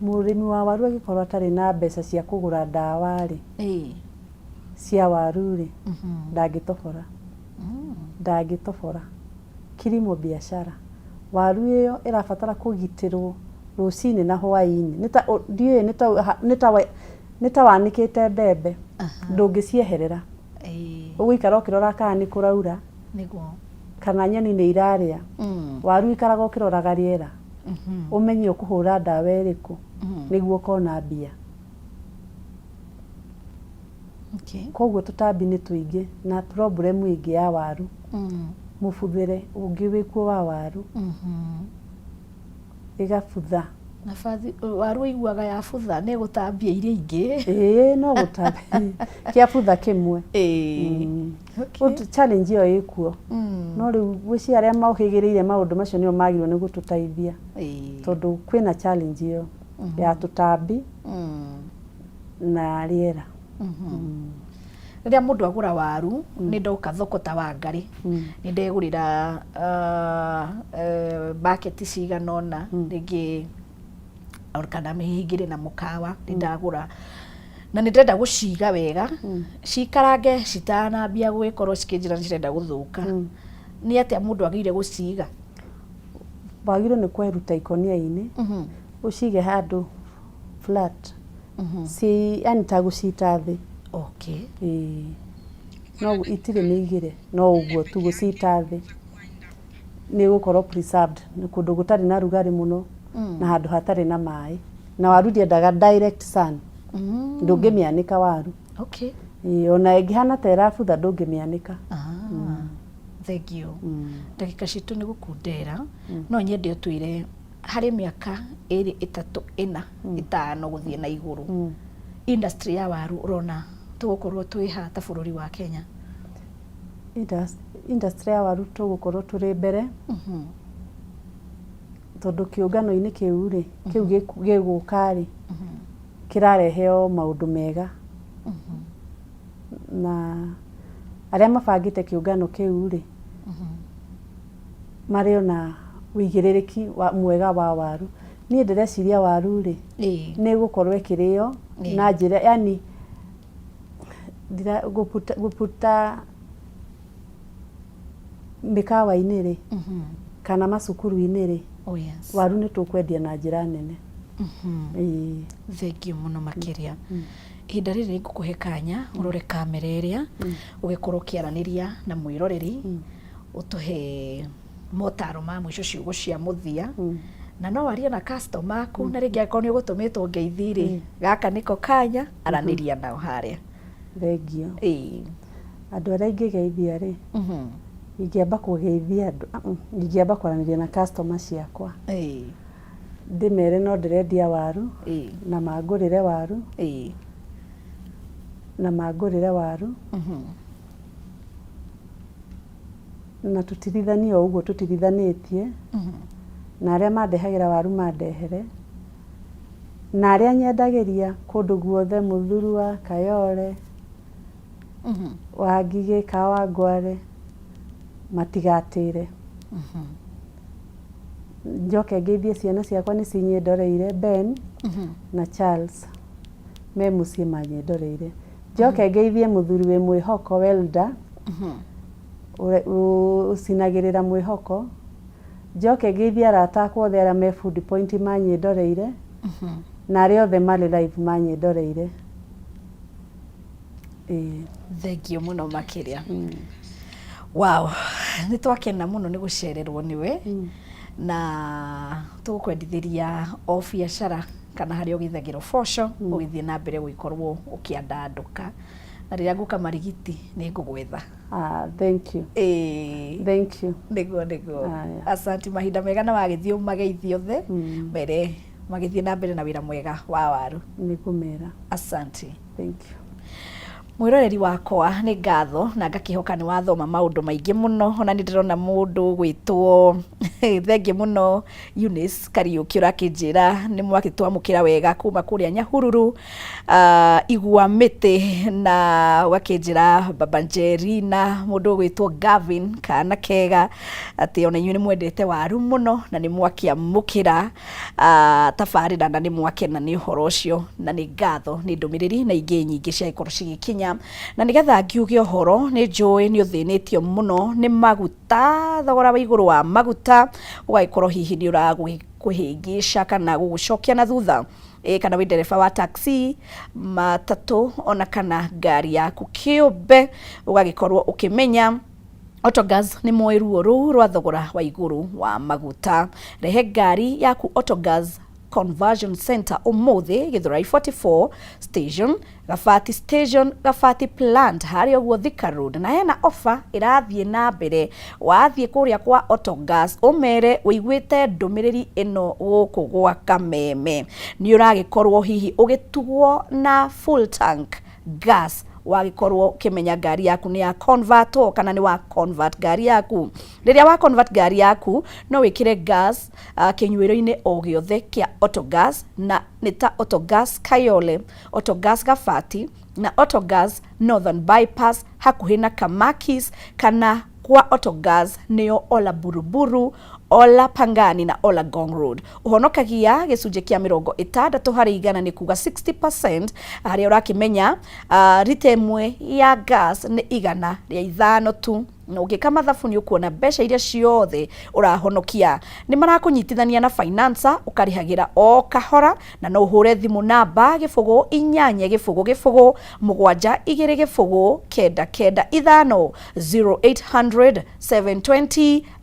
Mũrĩmi wa waru angĩkorwo atarĩ na mbeca cia kũgũra ndawa rĩ, cia waru rĩ, ndangĩtobora, ndangĩtobora. Kilimo biashara, waru ĩyo ĩrabatara kũgitĩrwo rũcinĩ na hwaĩ-inĩ. Nĩ ta ndiũĩ, nĩ ta wanĩkĩte mbembe, ndũngĩcieherera, ũgũikara ũkĩrora kana nĩ kũraura kana nyoni nĩ irarĩa. Waru ikaraga ũkĩroraga rĩera, ũmenye ũkũhũra ndawa ĩrĩkũ nĩguo ũkona mbia. Koguo tũtambi nĩ tũingĩ, na problem ĩngĩ ya waru, mũbuthĩre ũngĩ wĩkuo wa waru, ĩgabutha. Na bathi waru ũiguaga yabutha nĩ gũtambia iria ingĩ. Ĩĩ, no gũtambia kĩabutha kĩmwe. Challenge ĩyo ĩkuo, no rĩu gwĩciria arĩa mohĩgĩrĩire maũndũ macio nĩo magĩrĩirwo nĩ gũtũteithia, tondũ kwĩna challenge ĩyo ya tũtambi na rĩera. Rĩrĩa mũndũ agũra waru, nĩ ndoka thoko ta Wangarĩ, nĩ ndegũrĩra baketi cigana ũna rĩngĩ, kana hihi ngĩrĩ na mũkawa, nĩ ndagũra na nĩ ndĩrenda gũciga wega cikarange citanambia gũgĩkorwo cikĩnjĩra nĩ cirenda gũthũka. Nĩ atĩa mũndũ agĩrĩire gũciga? Wagĩrĩirwo nĩ kweruta ikũnia-inĩ, ũcige handũ flat, ci yani ta gũcita thĩ. Ĩĩ. No itirĩ mĩigĩre, no ũguo tu gũcita thĩ nĩ gũkorwo preserved. Nĩ kũndũ gũtarĩ na rugarĩ mũno na handũ hatarĩ na maĩ, na waru ndĩendaga direct sun. Ndũngĩmĩanĩka waru. Ĩĩ, ona ĩngĩhana ta ĩrabutha, ndũngĩmĩanĩka. Ah, thank you. Ndagĩka citũ nĩ gũkundera. No nyende ũtwĩre harĩ mĩaka 2, 3, 4, 5 gũthiĩ na igũrũ, industry ya waru ũrona tũgũkorwo twĩ ha ta bũrũri wa Kenya? Industry ya waru tũgũkorwo tũrĩ mbere. Tondũ kĩũngano-inĩ kĩu rĩ, kĩu gĩgũka rĩ, kĩrarehe o maũndũ mega. Na arĩa mabangĩte kĩũngano kĩu rĩ, marĩ ona ũigĩrĩrĩki mwega wa waru. Niĩ ndĩreciria waru rĩ, nĩ ĩgũkorwo ĩkĩrĩo na njĩra yani gũputa mĩkawa-inĩ rĩ, kana macukuru-inĩ rĩ, Oh, yes. waru nĩ tũkwendia na njĩra nene. Ĩĩ. Thengiũ mũno makĩria. Ihinda rĩrĩ ngũkũhe kanya ũrore kamera ĩrĩa ũgĩkorwo ũkĩaranĩria na mwĩroreri, ũtũhe motaro ma mũico, ciugo cia mũthia, na no warie na customer aku, na rĩngĩ angĩkorwo nĩ ũgũtũmĩtwo ngeithi rĩ, gaka nĩko kanya, aranĩria nao harĩa. Thengiũ. Andũ arĩa ingĩgeithia rĩ, ingĩamba kũgeithia andũ, ingĩamba kwaranĩria na customer ciakwa. Ndĩmere no ndĩrendia waru, na mangũrĩre waru, na mangũrĩre waru, na tũtirithanie o ũguo tũtirithanĩtie, na arĩa mandehagĩra waru mandehere, na arĩa nyendagĩria kũndũ guothe Mũthurwa, Kayole, Wangigĩ, Kawangware, matigatĩre. Njoke ngeithie ciana ciakwa nĩ cinyĩndoreire, Ben na Charles me mũciĩ manyĩndoreire. Njoke ngeithie mũthuri wĩ mwĩhoko welder, ũcinagĩrĩra mwĩhoko. Njoke ngeithie arata akwa othe arĩa me Food Point manyĩndoreire, na arĩa othe marĩ live manyĩndoreire. Ĩĩ. Thengiũ mũno makĩria. Wow, nĩ twakena mũno nĩ gũcererwo nĩwe, na tũgũkwendithĩria o biacara kana harĩa ũgĩthagĩra ũboco, ũgĩthiĩ na mbere gũgĩkorwo ũkĩandandũka, na rĩrĩa ngũka Marigiti nĩ ngũgwetha. Ah, thank you. Ĩĩ. Thank you. Nĩguo, nĩguo. Aya. Asanti, mahinda mega, na wagĩthiĩ ũmageithie othe, mere magĩthiĩ na mbere na wĩra mwega wa waru. Nĩ ngũmera. Asanti. Thank you. Mwĩroreri wakwa, nĩ ngatho na ngakĩhoka nĩ wathoma maũndũ maingĩ mũno. Ona nĩ ndĩrona mũndũ gwĩtwo, thengiũ mũno Eunice Kariũki, ũrakĩnjĩra nĩ mwakĩtwamũkĩra wega kuma kũrĩa Nyahururu, igua mĩtĩ, na ũgakĩnjĩra Baba Njerina, mũndũ ũgwĩtwo Gavin kana kega, atĩ ona inyuĩ nĩ mwendete waru mũno na nĩ mwakĩamũkĩra tabarĩra na nĩ mwakena nĩ ũhoro ũcio, na nĩ ngatho nĩ ndũmĩrĩri na ingĩ nyingĩ ciagĩkorwo cigĩkinya. Na nĩgetha ngiuge ũhoro, nĩ njũĩ nĩ ũthĩnĩtio mũno nĩ maguta, thogora wa igũrũ wa maguta ũgagĩkorwo hihi nĩ ũragũkũhĩngĩca kana gũgũcokia na thutha, ĩ kana wĩ ndereba wa taxi, matatũ, ona kana ngari yaku kĩũmbe, ũgagĩkorwo ũkĩmenya Autogas nĩ moĩ ruo rũu rwa thogora wa igũrũ wa maguta. Rehe ngari yaku Autogas Conversion Center ũmũthĩ Githurai 44 Station, Gabati Station, Gabati Plant, harĩa ũguo Thika Road. Na hena offer ĩrathiĩ na mbere. Wathiĩ kũrĩa kwa Autogas ũmere ũiguĩte ndũmĩrĩri ĩno gũkũ gwa Kameme, nĩ ũragĩkorwo hihi ũgĩtugwo na full tank gas wagĩkorwo ũkĩmenya ngari yaku nĩ ya convertwo kana nĩ wa convert ngari yaku. Rĩrĩa wa convert ngari yaku, no wĩkĩre gas kĩnyuĩro-inĩ o gĩothe kĩa Autogas, na nĩ ta Autogas Kayole, Autogas Gabati na Autogas Northern Bypass hakuhĩ na Kamakis, kana kwa Autogas nĩyo Ola Buruburu, Ola Pangani na Ola Ngong Road. Ũhonokagia gĩcunjĩ kĩa 60%, nĩ kuga 60%, harĩa ũrakĩmenya rita ĩmwe ya gas nĩ 105 tu, na ũngĩka mathabu nĩ ũkuona mbeca iria ciothe ũrahonokia. Nĩ marakũnyitithania na financer, ũkarĩhagĩra o kahora, na no ũhũre thimũ namba 0 8 0 0 7 2 0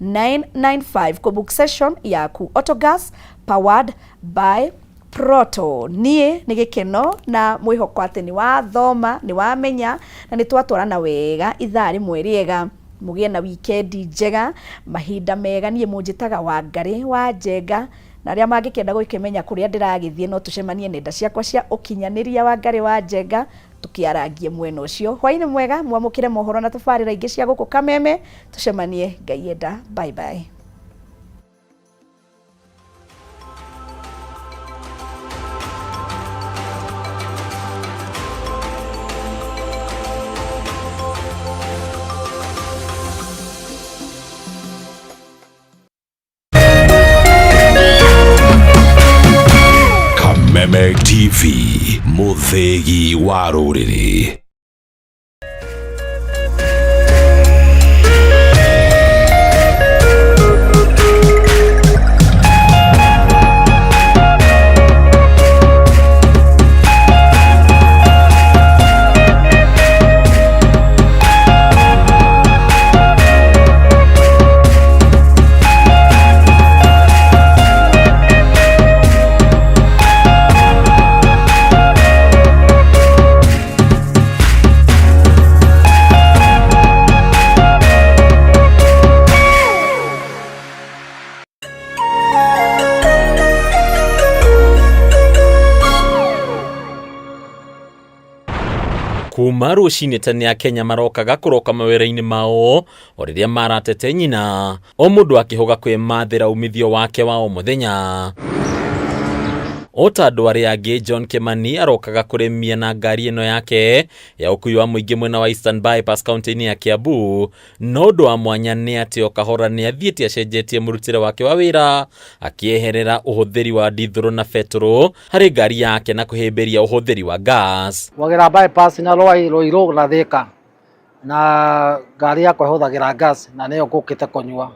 9 9 5, 0800 720 995 kũbook session yaku. Autogas, powered by Proto. Niĩ nĩ gĩkeno na mwĩhoko atĩ nĩ wathoma, nĩ wamenya, na nĩ twatwarana wega ithaa rĩmwe rĩega. Mũgĩe na wikendi njega, mahinda mega. Niĩ mũnjĩtaga Wangarĩ wa Njenga, na arĩa mangĩkenda gũkĩmenya kũrĩa ndĩragĩthiĩ, no tũcemanie nenda ciakwa cia ũkinyanĩria, Wangarĩ wa Njenga, tũkĩarangie mwena ũcio. Hwainĩ mwega, mwamũkĩre mohoro na tabarĩra ingĩ cia gũkũ Kameme. Tũcemanie Ngai enda. Bye bye. TV, mũthĩgi wa rũrĩrĩ. Kuma rũcinĩ tene Akenya marokaga kũroka mawĩra-inĩ mao o rĩrĩa maratete nyina, o mũndũ akĩhũga kwĩmathĩra umithio wake wa o mũthenya. O ta andũ arĩa angĩ, John Kimani arokaga kũrĩmia na ngari ĩno yake ya ũkui wa mũingĩ mwena wa Eastern Bypass kaunti-inĩ ya Kiambu. No ũndũ wa mwanya nĩ atĩ o kahora nĩ athiĩte acenjetie mũrutĩre wake wa wĩra, akĩeherera ũhũthĩri wa ndithũrũ na betũrũ harĩ ngari yake na kũhĩmbĩria ũhũthĩri wa gas. Wagera bypass na Rwai Ruiru na Thika na ngari yakwa ĩhũthagĩra gas na nĩyo ngũkĩte kũnyua,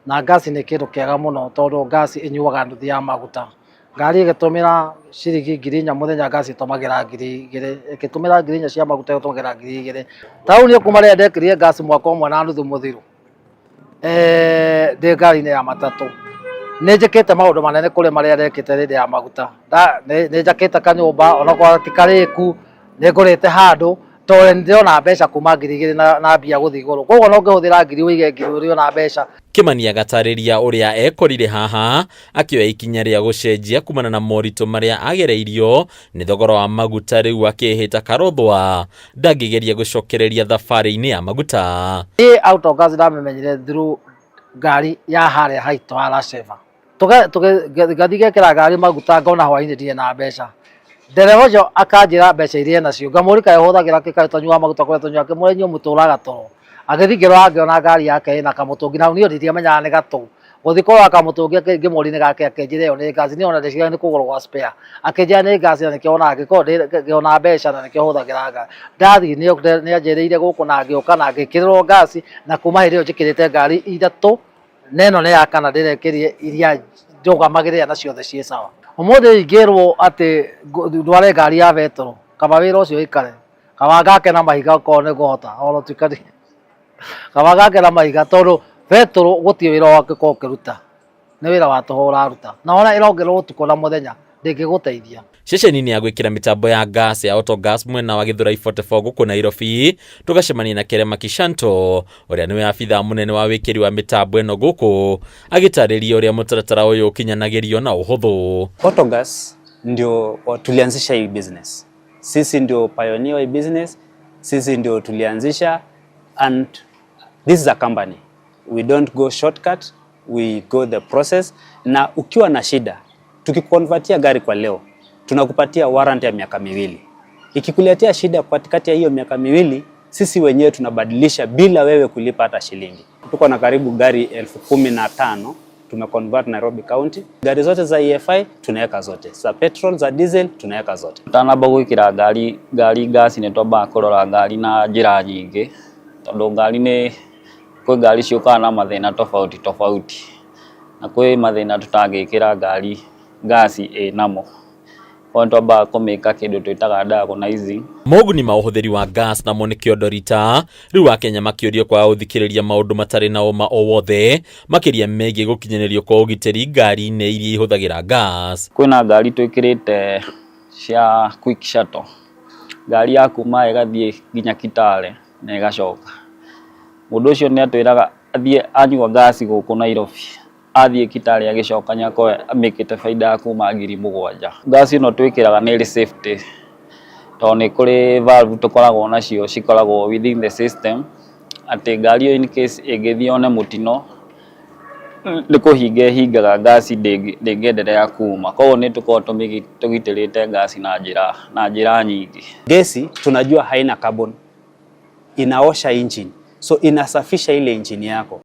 na gas nĩ kĩndũ kĩega mũno tondũ gas ĩnyuaga nuthu ya maguta. Ngari ĩgĩtũmĩra ciringi 4,000 mũthenya, gas ĩtũmagĩra 2,000, ĩgĩtũmĩra 4,000 cia maguta ĩtũmagĩra 2,000. Ta rĩu niĩ kuma rĩrĩa ndekĩrire gas mwaka ũmwe na nuthu mũthiru, ndĩ ngari-inĩ ya matatũ, nĩ njĩkĩte maũndũ manene kũrĩ marĩa ndekĩte hĩndĩ ya maguta. Nĩ njakĩte kanyũmba onakorwo ti karĩku, nĩ ngũrĩte handũ tondũ nĩ ndĩrona mbeca kuma 2,000 na mbia gũthiĩ igũrũ, koguo no ngĩhũthĩra 1,000 ũige 1,000 ũrĩona mbeca. Kimani agatarĩria ũrĩa ekorire haha akĩoya ikinya rĩa gũcenjia kumana na moritũ marĩa agereirio nĩ thogora wa maguta, rĩu akĩhĩta karothwa ndangĩgeria gũcokereria thabarĩ-inĩ ya maguta. Niĩ autogas ndamĩmenyire through ngari ya harĩa haitũ ha Lasheva. Ngathiĩ ngekĩra ngari maguta ngona hwainĩ ndirĩ na mbeca, ndereba ũcio akanjĩra mbeca iria enacio, ngamũria kaĩ ũhũthagĩra kĩ, kaĩ ũtanyuaga maguta kũrĩa tũnyuaga, ngĩmũria inyuĩ mũtũraga toro. Agĩthiĩ ngĩrora ngĩona ngari yake ĩna kamũtũngi, na niĩ ndiamenyaga nĩ gatũ. Gũthiĩ kũrora kamũtũngi ngĩmũria nĩ gake, akĩnjĩra ĩyo nĩ gas, niĩ ona ndeciragia nĩ kũgũrũ gwa spare, akĩnjĩra nĩ gas na nĩkĩo onaga ngĩona mbeca na nĩkĩo hũthagĩra ngari. Ndathiĩ nĩ anjĩrĩire gũkũ na ngĩũka na ngĩkĩrĩrwo gas, na kuma hĩndĩ ĩyo njĩkĩrĩte ngari 3 na ĩno nĩ ya kana ndĩrekĩrire iria ndũgamagĩrĩra na ciothe ciĩ sawa. Ũmũthĩ ingĩrwo atĩ ndware ngari ya betũrũ, kaba wĩra ũcio ũikare, kaba ngake na mahiga okorwo nĩ ngũhota, ona ũtuĩka kaba ngake na mahiga tondũ betũrũ gũtirĩ wĩra wangĩkorwo ũkĩruta, nĩ wĩra wa tũhũ ũraruta, na ona ĩrongererwo ũtukũ na mũthenya ndĩngĩgũteithia. Ceceni-inĩ ya gwĩkĩra mĩtambo ya gas ya Autogas mwena wa Githurai 44 gũkũ Nairobi, tũgacemania na Kerema Kishanto ũrĩa nĩwe abithaa mũnene wa wĩkĩri wa mĩtambo ĩno gũkũ, agĩtarĩria ũrĩa mũtaratara ũyũ ũkinyanagĩrio na ũhũthũ. Autogas ndio tulianzisha hii business, sisi ndio pioneer wa hii business, sisi ndio tulianzisha, and this is a company, we don't go shortcut, we go the process. Na ukiwa na shida, tukikonvertia gari kwa leo, tunakupatia warranty ya miaka 2. Ikikuletea shida katikati ya hiyo miaka 2, sisi wenyewe tunabadilisha bila wewe kulipa hata shilingi. Tuko na karibu gari 15,000 tumeconvert Nairobi County. Gari zote za EFI tunaweka zote, za petrol, za diesel tunaweka zote. Tutanamba gwikira ngari gas nĩ twambaga kũrora ngari na njĩra nyingĩ, tondũ ngari nĩ kwĩ ngari ciũkaga na mathĩna tofauti tofauti, na kwĩ mathĩna tũtangĩkĩra ngari ngasi ĩnamo. Koguo twambaga kũmĩka kĩndũ twĩtaga diagnosing. Moguni ma ũhũthĩri wa gas namo nĩ kĩondo rita, rĩu Akenya makĩũrio kwaga gũthikĩrĩria maũndũ matarĩ na ũma o wothe, makĩria megiĩ gũkinyanĩrio kwa ũgitĩri ngari-inĩ iria ihũthagĩra gas. Kwĩna ngari twĩkĩrĩte cia quick shuttle, ngari ya kuma ĩgathiĩ nginya Kitale na ĩgacoka. Mũndũ ũcio nĩ atwĩraga athiĩ anyua gas gũkũ Nairobi, athiĩ Kitale agĩcoka nĩ akorwo amĩkĩte baida ya kuma 7,000. Gas ĩno twĩkĩraga nĩ ĩrĩ safety, tondũ nĩ kũrĩ valve tũkoragwo nacio cikoragwo within the system, atĩ ngari ĩyo in case ĩngĩthiĩ yone mũtino nĩ kũhinga ĩhingaga gas ndĩngĩendelea kuma. Koguo nĩ tũkoragwo tũgitĩrĩte gas na njĩra nyingĩ. Gesi tunajua haina carbon, inaosha engine, so inasafisha ile engine yako.